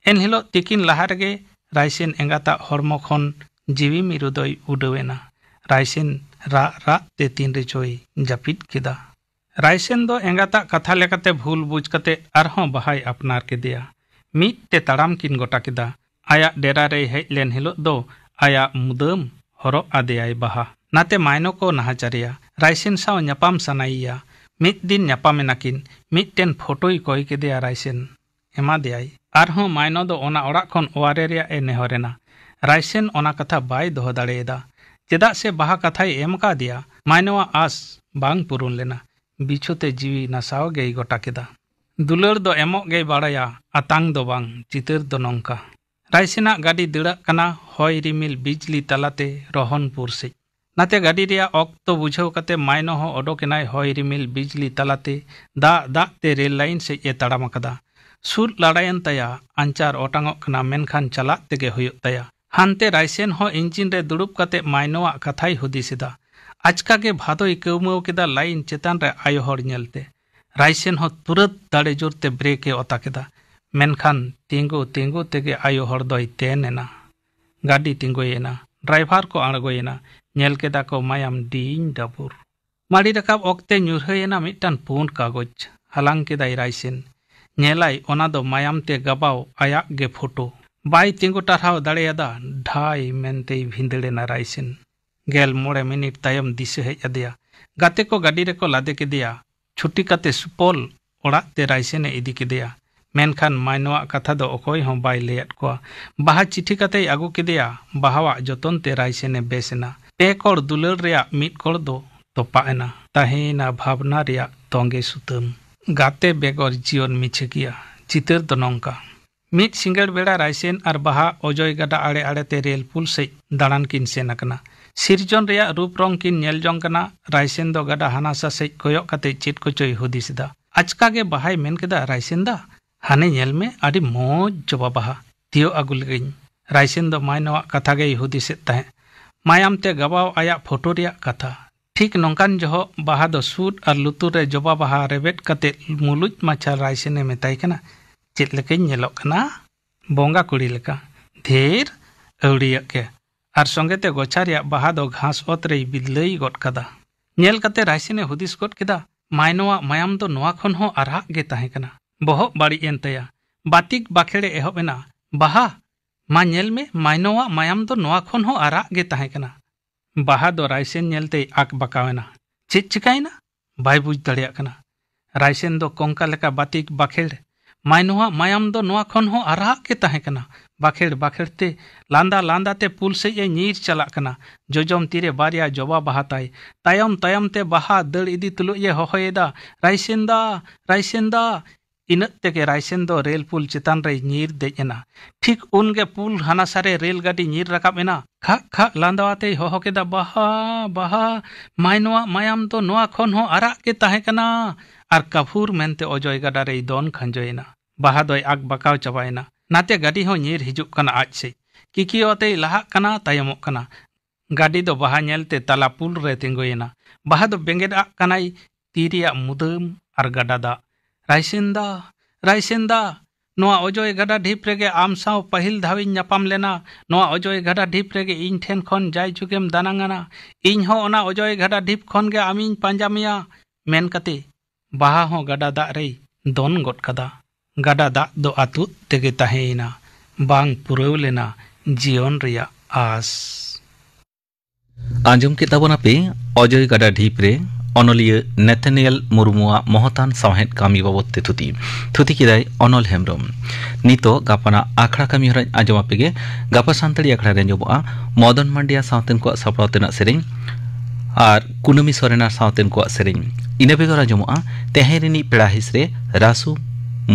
ᱮᱱᱦᱤᱞᱳᱜ ᱛᱤᱠᱤᱱ ᱞᱟᱦᱟ ᱨᱮᱜᱮ ᱨᱟᱭᱥᱮᱱ ᱮᱸᱜᱟᱛᱟᱜ ᱦᱚᱲᱢᱚ ᱠᱷᱚᱱ ᱡᱤᱣᱤ ᱢᱤᱨᱩ ᱫᱚᱭ ᱩᱰᱟᱹᱣ ᱮᱱᱟ᱾ ᱨᱟᱭᱥᱮᱱ ᱨᱟᱜ ᱨᱟᱜ ᱛᱮ ᱛᱤᱱ ᱨᱮᱪᱚᱭ ᱡᱟᱹᱯᱤᱫ ᱠᱮᱫᱟ᱾ ᱨᱟᱭᱥᱮᱱ ᱫᱚ ᱮᱸᱜᱟᱛᱟᱜ ᱠᱟᱛᱷᱟ ᱞᱮᱠᱟᱛᱮ ᱵᱷᱩᱞ ᱵᱩᱡᱽ ᱠᱟᱛᱮ ᱟᱨᱦᱚᱸ ᱵᱟᱦᱟᱭ ᱟᱯᱱᱟᱨ ᱠᱮᱫᱮᱭᱟ᱾ ᱢᱤᱫ ᱛᱮ ᱛᱟᱲᱟᱢ ᱠᱤᱱ ᱜᱚᱴᱟ ᱠᱮᱫᱟ᱾ ᱟᱭᱟᱜ ᱰᱮᱨᱟ ᱨᱮᱭ ᱦᱮᱡ ᱞᱮᱱ ᱦᱤᱞᱳᱜ ᱫᱚ ᱟᱭᱟᱜ ᱢᱩᱫᱟᱹᱢ ᱦᱚᱨᱚᱜ ᱟᱫᱮᱭᱟᱭ ᱵᱟᱦᱟ᱾ ᱱᱟᱛᱮ ᱢᱟᱭᱱᱚ ᱠᱚ ᱱᱟᱦᱟᱪᱟᱨᱮᱭᱟ᱾ ᱨᱟᱭᱥᱮᱱ ᱥᱟᱶ ᱧᱟᱯᱟᱢ ᱥᱟᱱᱟᱭᱮᱭᱟ᱾ ᱢᱤᱫ ᱫᱤᱱ ᱧᱟᱯᱟᱢ ᱮᱱᱟᱠᱤᱱ᱾ ᱢᱤᱫᱴᱮᱱ ᱯᱷᱳᱴᱳᱭ ᱠᱚᱭ ᱠᱮᱫᱮᱭᱟ ᱨᱟᱭᱥᱮᱱ᱾ ᱮᱢᱟᱫᱮᱭᱟᱭ᱾ ᱟᱨᱦᱚᱸ ᱢᱟᱭᱱᱚ ᱫᱚ ᱚᱱᱟ ᱚᱲᱟᱜ ᱠᱷᱚᱱ ᱚᱣᱟᱨᱮ ᱨᱮᱭᱟᱜ ᱮ ᱱᱮᱦᱚᱨ ᱮᱱᱟ᱾ ᱨᱟᱭᱥᱮᱱ ᱚᱱᱟ ᱠᱟᱛᱷᱟ ᱵᱟᱭ ᱫᱚᱦᱚ ᱫᱟᱲᱮᱭᱟᱫᱟ᱾ ᱪᱮᱫᱟᱜ ᱥᱮ ᱵᱟᱦᱟ ᱠᱟᱛᱷᱟᱭ ᱮᱢ ᱟᱠᱟᱫᱮᱭᱟ, ᱢᱟᱭᱱᱚᱣᱟᱜ ᱟᱥ ᱵᱟᱝ ᱯᱩᱨᱩᱱ ᱞᱮᱱᱟ᱾ ᱵᱤᱪᱷᱩ ᱛᱮ ᱡᱤᱣᱤ ᱱᱟᱥᱟᱣ ᱜᱮᱭ ᱜᱚᱴᱟ ᱠᱮᱫᱟ᱾ ᱫᱩᱞᱟᱹᱲ ᱫᱚ ᱮᱢᱚᱜ ᱜᱮᱭ ᱵᱟᱲᱟᱭᱟ, ᱟᱛᱟᱝ ᱫᱚ ᱵᱟᱝ᱾ ᱪᱤᱛᱟᱹᱨ ᱫᱚ ᱱᱚᱝᱠᱟ᱾ ᱨᱟᱭᱥᱮᱱᱟᱜ ᱜᱟᱹᱰᱤ ᱫᱟᱹᱲᱟᱜ ᱠᱟᱱᱟ ᱦᱚᱭ ᱨᱤᱢᱤᱞ ᱵᱤᱡᱽᱞᱤ ᱛᱟᱞᱟᱛᱮ ᱨᱚᱦᱚᱱᱯᱩᱨ ᱥᱮᱡ᱾ ᱱᱟᱛᱮ ᱜᱟᱹᱰᱤ ᱨᱮᱭᱟᱜ ᱚᱠᱛᱚ ᱵᱩᱡᱷᱟᱹᱣ ᱠᱟᱛᱮ ᱢᱟᱭᱱᱚ ᱦᱚᱸ ᱚᱰᱚᱠ ᱮᱱᱟᱭ ᱦᱚᱭ ᱨᱤᱢᱤᱞ ᱵᱤᱡᱽᱞᱤ ᱛᱟᱞᱟᱛᱮ᱾ ᱫᱟᱜ ᱫᱟᱜ ᱛᱮ ᱨᱮᱞ ᱞᱟᱭᱤᱱ ᱥᱮᱡ ᱮ ᱛᱟᱲᱟᱢ ᱟᱠᱟᱫᱟ᱾ ᱥᱩᱫ ᱞᱟᱲᱟᱭᱮᱱ ᱛᱟᱭᱟ᱾ ᱟᱧᱪᱟᱨ ᱚᱴᱟᱝᱚᱜ ᱠᱟᱱᱟ, ᱢᱮᱱᱠᱷᱟᱱ ᱪᱟᱞᱟᱜ ᱛᱮᱜᱮ ᱦᱩᱭᱩᱜ ᱛᱟᱭᱟ᱾ ᱦᱟᱱᱛᱮ ᱨᱟᱭᱥᱮᱱ ᱦᱚᱸ ᱤᱧᱡᱤᱱ ᱨᱮ ᱫᱩᱲᱩᱵ ᱠᱟᱛᱮ ᱢᱟᱭᱱᱚᱣᱟᱜ ᱠᱟᱛᱷᱟᱭ ᱦᱩᱫᱤᱥ ᱮᱫᱟ᱾ ᱟᱪᱠᱟ ᱜᱮ ᱵᱷᱟᱫᱚᱭ ᱠᱟᱹᱣᱢᱟᱹᱣ ᱠᱮᱫᱟ ᱞᱟᱭᱤᱱ ᱪᱮᱛᱟᱱ ᱨᱮ ᱟᱭᱳ ᱦᱚᱲ ᱧᱮᱞᱛᱮ᱾ ᱨᱟᱭᱥᱮᱱ ᱦᱚᱸ ᱛᱩᱨᱟᱹᱛ ᱫᱟᱲᱮ ᱡᱳᱨ ᱛᱮ ᱵᱨᱮᱠ ᱮ ᱚᱛᱟ ᱠᱮᱫᱟ᱾ ᱢᱮᱱᱠᱷᱟᱱ ᱛᱤᱸᱜᱩ ᱛᱤᱸᱜᱩ ᱛᱮᱜᱮ ᱟᱭᱳ ᱦᱚᱲ ᱫᱚᱭ ᱛᱮᱱ ᱮᱱᱟ᱾ ᱜᱟᱹᱰᱤ ᱛᱤᱸᱜᱩᱭᱮᱱᱟ᱾ ᱰᱨᱟᱭᱵᱷᱟᱨ ᱠᱚ ᱟᱬᱜᱚᱭᱮᱱᱟ᱾ ᱧᱮᱞ ᱠᱮᱫᱟ ᱠᱚ ᱢᱟᱭᱟᱢ ᱰᱤᱧ ᱰᱟᱹᱵᱩᱨ᱾ ᱢᱟᱲᱤ ᱨᱟᱠᱟᱵ ᱚᱠᱛᱮ ᱧᱩᱨᱦᱟᱹᱭᱮᱱᱟ ᱢᱤᱫᱴᱟᱝ ᱯᱩᱸᱰ ᱠᱟᱜᱚᱡᱽ᱾ ᱦᱟᱞᱟᱝ ᱠᱮᱫᱟᱭ ᱨᱟᱭᱥᱮᱱ᱾ ᱧᱮᱞᱟᱭ ᱚᱱᱟ ᱫᱚ ᱢᱟᱭᱟᱢ ᱛᱮ ᱜᱟᱵᱟᱣ ᱟᱭᱟᱜ ᱜᱮ ᱯᱷᱳᱴᱳ᱾ ᱵᱟᱭ ᱛᱤᱸᱜᱩ ᱴᱟᱨᱦᱟᱣ ᱫᱟᱲᱮᱭᱟᱫᱟ᱾ ᱰᱷᱟᱭ ᱢᱮᱱᱛᱮᱭ ᱵᱷᱤᱸᱫᱟᱹᱲ ᱮᱱᱟ ᱨᱟᱭᱥᱮᱱ᱾ ᱜᱮᱞ ᱢᱚᱬᱮ ᱢᱤᱱᱤᱴ ᱛᱟᱭᱚᱢ ᱫᱤᱥᱟᱹ ᱦᱮᱡ ᱟᱫᱮᱭᱟ᱾ ᱜᱟᱛᱮ ᱠᱚ ᱜᱟᱹᱰᱤ ᱨᱮᱠᱚ ᱞᱟᱫᱮ ᱠᱮᱫᱮᱭᱟ᱾ ᱪᱷᱩᱴᱤ ᱠᱟᱛᱮ ᱥᱩᱯᱚᱞ ᱚᱲᱟᱜ ᱛᱮ ᱨᱟᱭᱥᱮᱱ ᱮ ᱤᱫᱤ ᱠᱮᱫᱮᱭᱟ᱾ ᱢᱮᱱᱠᱷᱟᱱ ᱢᱟᱭᱱᱚᱣᱟᱜ ᱠᱟᱛᱷᱟ ᱫᱚ ᱚᱠᱚᱭ ᱦᱚᱸ ᱵᱟᱭ ᱞᱟᱹᱭᱟᱫ ᱠᱚᱣᱟ᱾ ᱵᱟᱦᱟ ᱪᱤᱴᱷᱤ ᱠᱟᱛᱮᱭ ᱟᱹᱜᱩ ᱠᱮᱫᱮᱭᱟ᱾ ᱵᱟᱦᱟᱣᱟᱜ ᱡᱚᱛᱚᱱ ᱛᱮ ᱨᱟᱭᱥᱮᱱ ᱮ ᱵᱮᱥ ᱮᱱᱟ᱾ ᱯᱮ ᱠᱚᱬ ᱫᱩᱞᱟᱹᱲ ᱨᱮᱭᱟᱜ ᱢᱤᱫ ᱠᱚᱬ ᱫᱚ ᱛᱚᱯᱟᱜ ᱮᱱᱟ᱾ ᱛᱟᱦᱮᱸᱭᱮᱱᱟ ᱵᱷᱟᱵᱽᱱᱟ ᱨᱮᱭᱟᱜ ᱛᱚᱸᱜᱮ ᱥᱩᱛᱟᱹᱢ᱾ ᱜᱟᱛᱮ ᱵᱮᱜᱚᱨ ᱡᱤᱭᱚᱱ ᱢᱤᱪᱷᱟᱹ ᱜᱮᱭᱟ᱾ ᱪᱤᱛᱟᱹᱨ ᱫᱚ ᱱᱚᱝᱠᱟ᱾ ᱢᱤᱫ ᱥᱤᱸᱜᱟᱹᱲ ᱵᱮᱲᱟ ᱨᱟᱭᱥᱮᱱ ᱟᱨ ᱵᱟᱦᱟ ᱚᱡᱚᱭ ᱜᱟᱰᱟ ᱟᱲᱮ ᱟᱲᱮᱛᱮ ᱨᱮᱞ ᱯᱩᱞ ᱥᱮᱡ ᱫᱟᱬᱟᱱ ᱠᱤᱱ ᱥᱮᱱ ᱟᱠᱟᱱᱟ᱾ ᱥᱤᱨᱡᱚᱱ ᱨᱮᱭᱟᱜ ᱨᱩᱯ ᱨᱚᱝ ᱠᱤᱱ ᱧᱮᱞ ᱡᱚᱝ ᱠᱟᱱᱟ᱾ ᱨᱟᱭᱥᱮᱱ ᱫᱚ ᱜᱟᱰᱟ ᱦᱟᱱᱟᱥᱟ ᱥᱮᱡ ᱠᱚᱭᱚᱜ ᱠᱟᱛᱮ ᱪᱮᱫ ᱠᱚᱪᱚᱭ ᱦᱩᱫᱤᱥ ᱮᱫᱟ᱾ ᱟᱪᱠᱟ ᱜᱮ ᱵᱟᱦᱟᱭ ᱢᱮᱱ ᱠᱮᱫᱟ, "ᱨᱟᱭᱥᱮᱱ ᱫᱟ, ᱦᱟᱱᱮ ᱧᱮᱞ ᱢᱮ, ᱟᱹᱰᱤ ᱢᱚᱡᱽ ᱡᱚᱵᱟ ᱵᱟᱦᱟ᱾ ᱛᱤᱭᱳᱜ ᱟᱹᱜᱩ ᱞᱮᱜᱤᱧ᱾" ᱨᱟᱭᱥᱮᱱ ᱫᱚ ᱢᱟᱭᱱᱚᱣᱟᱜ ᱠᱟᱛᱷᱟ ᱜᱮᱭ ᱦᱩᱫᱤᱥᱮᱫ ᱛᱟᱦᱮᱸᱫ᱾ ᱢᱟᱭᱟᱢ ᱛᱮ ᱜᱟᱵᱟᱣ ᱟᱭᱟᱜ ᱯᱷᱳᱴᱳ ᱨᱮᱭᱟᱜ ᱠᱟᱛᱷᱟ᱾ ᱴᱷᱤᱠ ᱱᱚᱝᱠᱟᱱ ᱡᱚᱦᱚᱜ ᱵᱟᱦᱟ ᱫᱚ ᱥᱩᱫ ᱟᱨ ᱞᱩᱛᱩᱨ ᱨᱮ ᱡᱚᱵᱟ ᱵᱟᱦᱟ ᱨᱮᱵᱮᱫ ᱠᱟᱛᱮ ᱢᱩᱞᱩᱡ ᱢᱟᱪᱷᱟ ᱨᱟᱭᱥᱮᱱᱮ ᱢᱮᱛᱟᱭ ᱠᱟᱱᱟ, "ᱪᱮᱫ ᱞᱮᱠᱟᱧ ᱧᱮᱞᱚᱜ ᱠᱟᱱᱟ? ᱵᱚᱸᱜᱟ ᱠᱩᱲᱤ ᱞᱮᱠᱟ᱾ ᱫᱷᱮᱨ ᱟᱹᱣᱲᱤᱭᱟᱹᱜ ᱜᱮ᱾" ᱟᱨ ᱥᱚᱸᱜᱮ ᱛᱮ ᱜᱚᱪᱷᱟ ᱨᱮᱭᱟᱜ ᱵᱟᱦᱟ ᱫᱚ ᱜᱷᱟᱥ ᱚᱛ ᱨᱮᱭ ᱵᱤᱞᱟᱹᱭ ᱜᱚᱫ ᱠᱟᱫᱟ᱾ ᱧᱮᱞ ᱠᱟᱛᱮ ᱨᱟᱭᱥᱮᱱᱮ ᱦᱩᱫᱤᱥ ᱜᱚᱫ ᱠᱮᱫᱟ, ᱢᱟᱭᱱᱚᱣᱟᱜ ᱢᱟᱭᱟᱢ ᱫᱚ ᱱᱚᱣᱟ ᱠᱷᱚᱱ ᱦᱚᱸ ᱟᱨᱟᱜ ᱜᱮ ᱛᱟᱦᱮᱸ ᱠᱟᱱᱟ᱾ ᱵᱚᱦᱚᱜ ᱵᱟᱹᱲᱤᱡ ᱮᱱ ᱛᱟᱭᱟ᱾ ᱵᱟᱛᱤᱠ ᱵᱟᱠᱷᱮᱲᱮ ᱮᱦᱚᱵ ᱮᱱᱟ, "ᱵᱟᱦᱟ, ᱢᱟ ᱧᱮᱞ ᱢᱮ, ᱢᱟᱭᱱᱚᱣᱟᱜ ᱢᱟᱭᱟᱢ ᱫᱚ ᱱᱚᱣᱟ ᱠᱷᱚᱱ ᱦᱚᱸ ᱟᱨᱟᱜ ᱜᱮ ᱛᱟᱦᱮᱸ ᱠᱟᱱᱟ᱾ ᱵᱟᱦᱟ ᱫᱚ ᱨᱟᱭᱥᱮᱱ ᱧᱮᱞᱛᱮᱭ ᱟᱠ ᱵᱟᱠᱟᱣᱮᱱᱟ᱾ ᱪᱮᱫ ᱪᱤᱠᱟᱹᱭᱮᱱᱟ? ᱵᱟᱭ ᱵᱩᱡᱽ ᱫᱟᱲᱮᱭᱟᱜ ᱠᱟᱱᱟ᱾ ᱨᱟᱭᱥᱮᱱ ᱫᱚ ᱠᱚᱝᱠᱟ ᱞᱮᱠᱟ ᱵᱟᱹᱛᱤᱠ ᱵᱟᱠᱷᱮᱲ, ᱢᱟᱭᱱᱚᱣᱟᱜ ᱢᱟᱭᱟᱢ ᱫᱚ ᱱᱚᱣᱟ ᱠᱷᱚᱱ ᱦᱚᱸ ᱟᱨᱟᱜ ᱜᱮ ᱛᱟᱦᱮᱸ ᱠᱟᱱᱟ᱾ ᱵᱟᱠᱷᱮᱲ ᱵᱟᱠᱷᱮᱲ ᱛᱮ ᱞᱟᱸᱫᱟ ᱞᱟᱸᱫᱟ ᱛᱮ ᱯᱩᱞ ᱥᱮᱫ ᱮ ᱧᱤᱨ ᱪᱟᱞᱟᱜ ᱠᱟᱱᱟ᱾ ᱡᱚᱡᱚᱢ ᱛᱤᱨᱮ ᱵᱟᱨᱭᱟ ᱡᱚᱵᱟ ᱵᱟᱦᱟ ᱛᱟᱭ᱾ ᱛᱟᱭᱚᱢ ᱛᱟᱭᱚᱢ ᱛᱮ ᱵᱟᱦᱟ ᱫᱟᱹᱲ ᱤᱫᱤ ᱛᱩᱞᱩᱡ ᱮ ᱦᱚᱦᱚᱭᱮᱫᱟ, "ᱨᱟᱭᱥᱮᱱ ᱫᱟ, ᱨᱟᱭᱥᱮᱱ ᱫᱟ!" ᱤᱱᱟᱹᱜ ᱛᱮᱜᱮ ᱨᱟᱭᱥᱮᱱ ᱫᱚ ᱨᱮᱞ ᱯᱩᱞ ᱪᱮᱛᱟᱱ ᱨᱮᱭ ᱧᱤᱨ ᱫᱮᱡ ᱮᱱᱟ᱾ ᱴᱷᱤᱠ ᱩᱱᱜᱮ ᱯᱩᱞ ᱦᱟᱱᱟ ᱥᱟᱨᱮ ᱨᱮᱞ ᱜᱟᱹᱰᱤ ᱧᱤᱨ ᱨᱟᱠᱟᱵ ᱮᱱᱟ᱾ ᱠᱷᱟᱜ ᱠᱷᱟᱜ ᱞᱟᱸᱫᱟ ᱟᱛᱮᱭ ᱦᱚᱦᱚ ᱠᱮᱫᱟ, "ᱵᱟᱦᱟ, ᱵᱟᱦᱟ, ᱢᱟᱭᱱᱚᱣᱟᱜ ᱢᱟᱭᱟᱢ ᱫᱚ ᱱᱚᱣᱟ ᱠᱷᱚᱱ ᱦᱚᱸ ᱟᱨᱟᱜ ᱜᱮ ᱛᱟᱦᱮᱸ ᱠᱟᱱᱟ!" ᱟᱨ ᱠᱟᱯᱷᱩᱨ ᱢᱮᱱᱛᱮ ᱚᱡᱚᱭ ᱜᱟᱰᱟ ᱨᱮᱭ ᱫᱚᱱ ᱠᱷᱟᱸᱡᱚᱭᱮᱱᱟ᱾ ᱵᱟᱦᱟ ᱫᱚᱭ ᱟᱠ ᱵᱟᱠᱟᱣ ᱪᱟᱵᱟᱭᱮᱱᱟ᱾ ᱱᱟᱛᱮ ᱜᱟᱹᱰᱤ ᱦᱚᱸ ᱧᱤᱨ ᱦᱤᱡᱩᱜ ᱠᱟᱱᱟ ᱟᱡ ᱥᱮᱡ᱾ ᱠᱤᱠᱤᱭᱟᱹᱣ ᱟᱛᱮᱭ ᱞᱟᱦᱟᱜ ᱠᱟᱱᱟ, ᱛᱟᱭᱚᱢᱚᱜ ᱠᱟᱱᱟ᱾ ᱜᱟᱹᱰᱤ ᱫᱚ ᱵᱟᱦᱟ ᱧᱮᱞᱛᱮ ᱛᱟᱞᱟ ᱯᱩᱞ ᱨᱮ ᱛᱤᱸᱜᱩᱭᱮᱱᱟ᱾ ᱵᱟᱦᱟ ᱫᱚ ᱵᱮᱸᱜᱮᱫ ᱟᱜ ᱠᱟᱱᱟᱭ ᱛᱤ ᱨᱮᱭᱟᱜ ᱢᱩᱫᱟᱹᱢ ᱟᱨ ᱜᱟᱰᱟ ᱫᱟᱜ᱾ "ᱨᱟᱭᱥᱮᱱ ᱫᱟ, ᱨᱟᱭᱥᱮᱱ ᱫᱟ, ᱱᱚᱣᱟ ᱚᱡᱚᱭ ᱜᱟᱰᱟ ᱰᱷᱤᱯ ᱨᱮᱜᱮ ᱟᱢ ᱥᱟᱶ ᱯᱟᱹᱦᱤᱞ ᱫᱷᱟᱣᱤᱧ ᱧᱟᱯᱟᱢ ᱞᱮᱱᱟ᱾ ᱱᱚᱣᱟ ᱚᱡᱚᱭ ᱜᱟᱰᱟ ᱰᱷᱤᱯ ᱨᱮᱜᱮ ᱤᱧ ᱴᱷᱮᱱ ᱠᱷᱚᱱ ᱡᱟᱭ ᱡᱩᱜᱮᱢ ᱫᱟᱱᱟᱝ ᱟᱱᱟ᱾ ᱤᱧ ᱦᱚᱸ ᱚᱱᱟ ᱚᱡᱚᱭ ᱜᱟᱰᱟ ᱰᱷᱤᱯ ᱠᱷᱚᱱ ᱜᱮ ᱟᱢᱤᱧ ᱯᱟᱸᱡᱟ ᱢᱮᱭᱟ", ᱢᱮᱱ ᱠᱟᱛᱮ ᱵᱟᱦᱟ ᱦᱚᱸ ᱜᱟᱰᱟ ᱫᱟᱜ ᱨᱮᱭ ᱫᱚᱱ ᱜᱚᱫ ᱠᱟᱫᱟ᱾ ᱜᱟᱰᱟ ᱫᱟᱜ ᱫᱚ ᱟᱹᱛᱩᱜ ᱛᱮᱜᱮ ᱛᱟᱦᱮᱸᱭᱮᱱᱟ᱾ ᱵᱟᱝ ᱯᱩᱨᱟᱹᱣ ᱞᱮᱱᱟ ᱡᱤᱭᱚᱱ ᱨᱮᱭᱟᱜ ᱟᱸᱥ᱾ ᱟᱸᱡᱚᱢ ᱠᱮᱫ ᱛᱟᱵᱚᱱᱟᱯᱮ ᱚᱡᱚᱭ ᱜᱟᱰᱟ ᱰᱷᱤᱯ ᱨᱮ ᱚᱱᱚᱞᱤᱭᱟᱹ ᱱᱮᱛᱷᱟᱱᱤᱭᱮᱞ ᱢᱩᱨᱢᱩᱣᱟᱜ ᱢᱚᱦᱚᱛᱟᱱ ᱥᱟᱶᱦᱮᱫ ᱠᱟᱹᱢᱤ ᱵᱟᱵᱚᱫ ᱛᱮ ᱛᱷᱩᱛᱤ᱾ ᱛᱷᱩᱛᱤ ᱠᱮᱫᱟᱭ ᱚᱱᱚᱞ ᱦᱮᱢᱵᱽᱨᱚᱢ᱾ ᱱᱤᱛᱚᱜ ᱜᱟᱯᱟᱱᱟᱜ ᱟᱠᱷᱲᱟ ᱠᱟᱹᱢᱤ ᱦᱚᱨᱟᱧ ᱟᱸᱡᱚᱢ ᱟᱯᱮ ᱜᱮ᱾ ᱜᱟᱯᱟ ᱥᱟᱱᱛᱟᱲᱤ ᱟᱠᱷᱲᱟ ᱨᱮ ᱟᱸᱡᱚᱢᱚᱜᱼᱟ ᱢᱚᱫᱚᱱ ᱢᱟᱱᱰᱤᱭᱟ ᱥᱟᱶᱛᱮᱱ ᱠᱚᱣᱟᱜ ᱥᱟᱯᱲᱟᱣ ᱛᱮᱱᱟᱜ ᱥᱮᱨᱮᱧ ᱟᱨ ᱠᱩᱱᱟᱹᱢᱤ ᱥᱚᱨᱮᱱᱟᱜ ᱥᱟᱶᱛᱮᱱ ᱠᱚᱣᱟᱜ ᱥᱮᱨᱮᱧ᱾ ᱤᱱᱟᱹ ᱵᱮᱜᱚᱨ ᱟᱸᱡᱚᱢᱚᱜᱼᱟ ᱛᱮᱦᱮᱧ ᱨᱤᱱᱤᱡ ᱯᱮᱲᱟ ᱦᱤᱸᱥ ᱨᱮ ᱨᱟᱥᱩ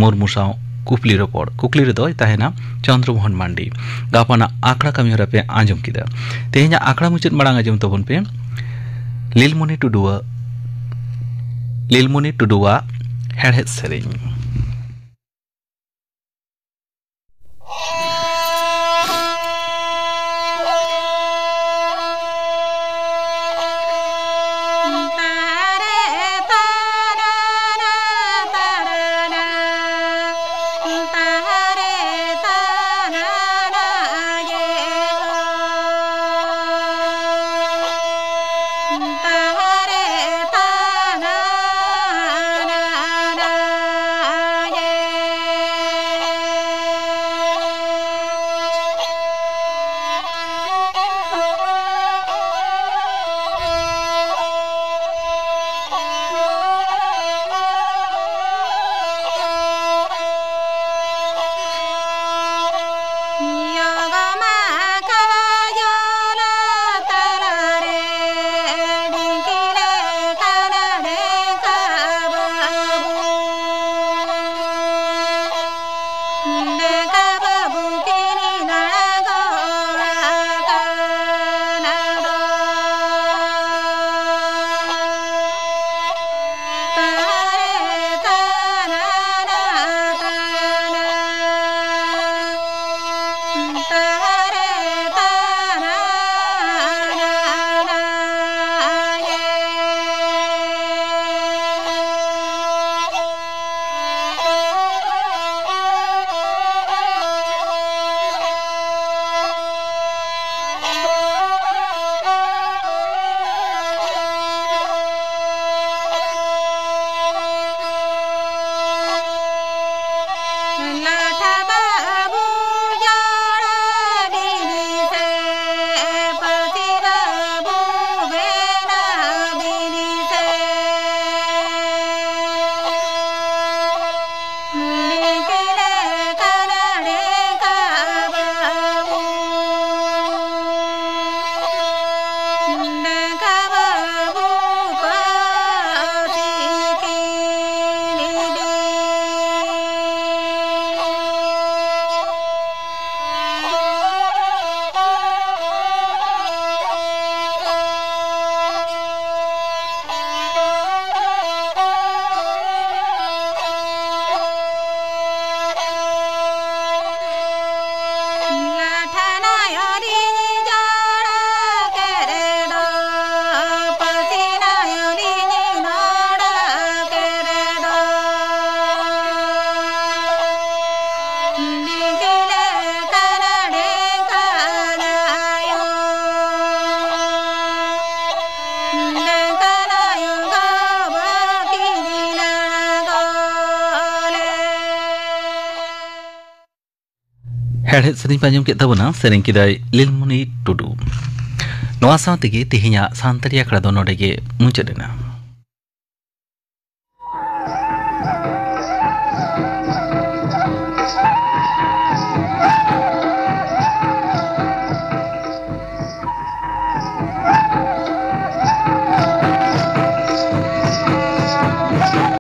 ᱢᱩᱨᱢᱩ ᱥᱟᱶ ᱠᱩᱠᱞᱤ ᱨᱚᱯᱚᱲ᱾ ᱠᱩᱠᱞᱤ ᱨᱮᱫᱚᱭ ᱛᱟᱦᱮᱱᱟ ᱪᱚᱱᱫᱨᱚ ᱢᱳᱦᱚᱱ ᱢᱟᱱᱰᱤ᱾ ᱜᱟᱯᱟᱱᱟᱜ ᱟᱠᱷᱲᱟ ᱠᱟᱹᱢᱤ ᱦᱚᱨᱟ ᱯᱮ ᱟᱸᱡᱚᱢ ᱠᱮᱫᱟ᱾ ᱛᱮᱦᱮᱧᱟᱜ ᱟᱠᱷᱲᱟ ᱢᱩᱪᱟᱹᱫ ᱢᱟᱲᱟᱝ ᱟᱸᱡᱚᱢ ᱛᱟᱵᱚᱱ ᱯᱮ ᱞᱤᱞᱢᱚᱱᱤ ᱴᱩᱰᱩᱣᱟᱜ, ᱞᱤᱞᱢᱚᱱᱤ ᱴᱩᱰᱩᱣᱟᱜ ᱦᱮᱲᱦᱮᱫ ᱥᱮᱨᱮᱧ᱾ ᱥᱮᱨᱮᱧ ᱯᱮ ᱟᱸᱡᱚᱢ ᱠᱮᱫ ᱛᱟᱵᱚᱱᱟ, ᱥᱮᱨᱮᱧ ᱠᱮᱫᱟᱭ ᱞᱤᱞᱢᱩᱱᱤ ᱴᱩᱰᱩ᱾ ᱱᱚᱣᱟ ᱥᱟᱶ ᱛᱮᱜᱮ ᱛᱮᱦᱮᱧᱟᱜ ᱥᱟᱱᱛᱟᱲᱤ ᱟᱠᱷᱲᱟ ᱫᱚ ᱱᱚᱰᱮ ᱜᱮ ᱢᱩᱪᱟᱹᱫ ᱮᱱᱟ᱾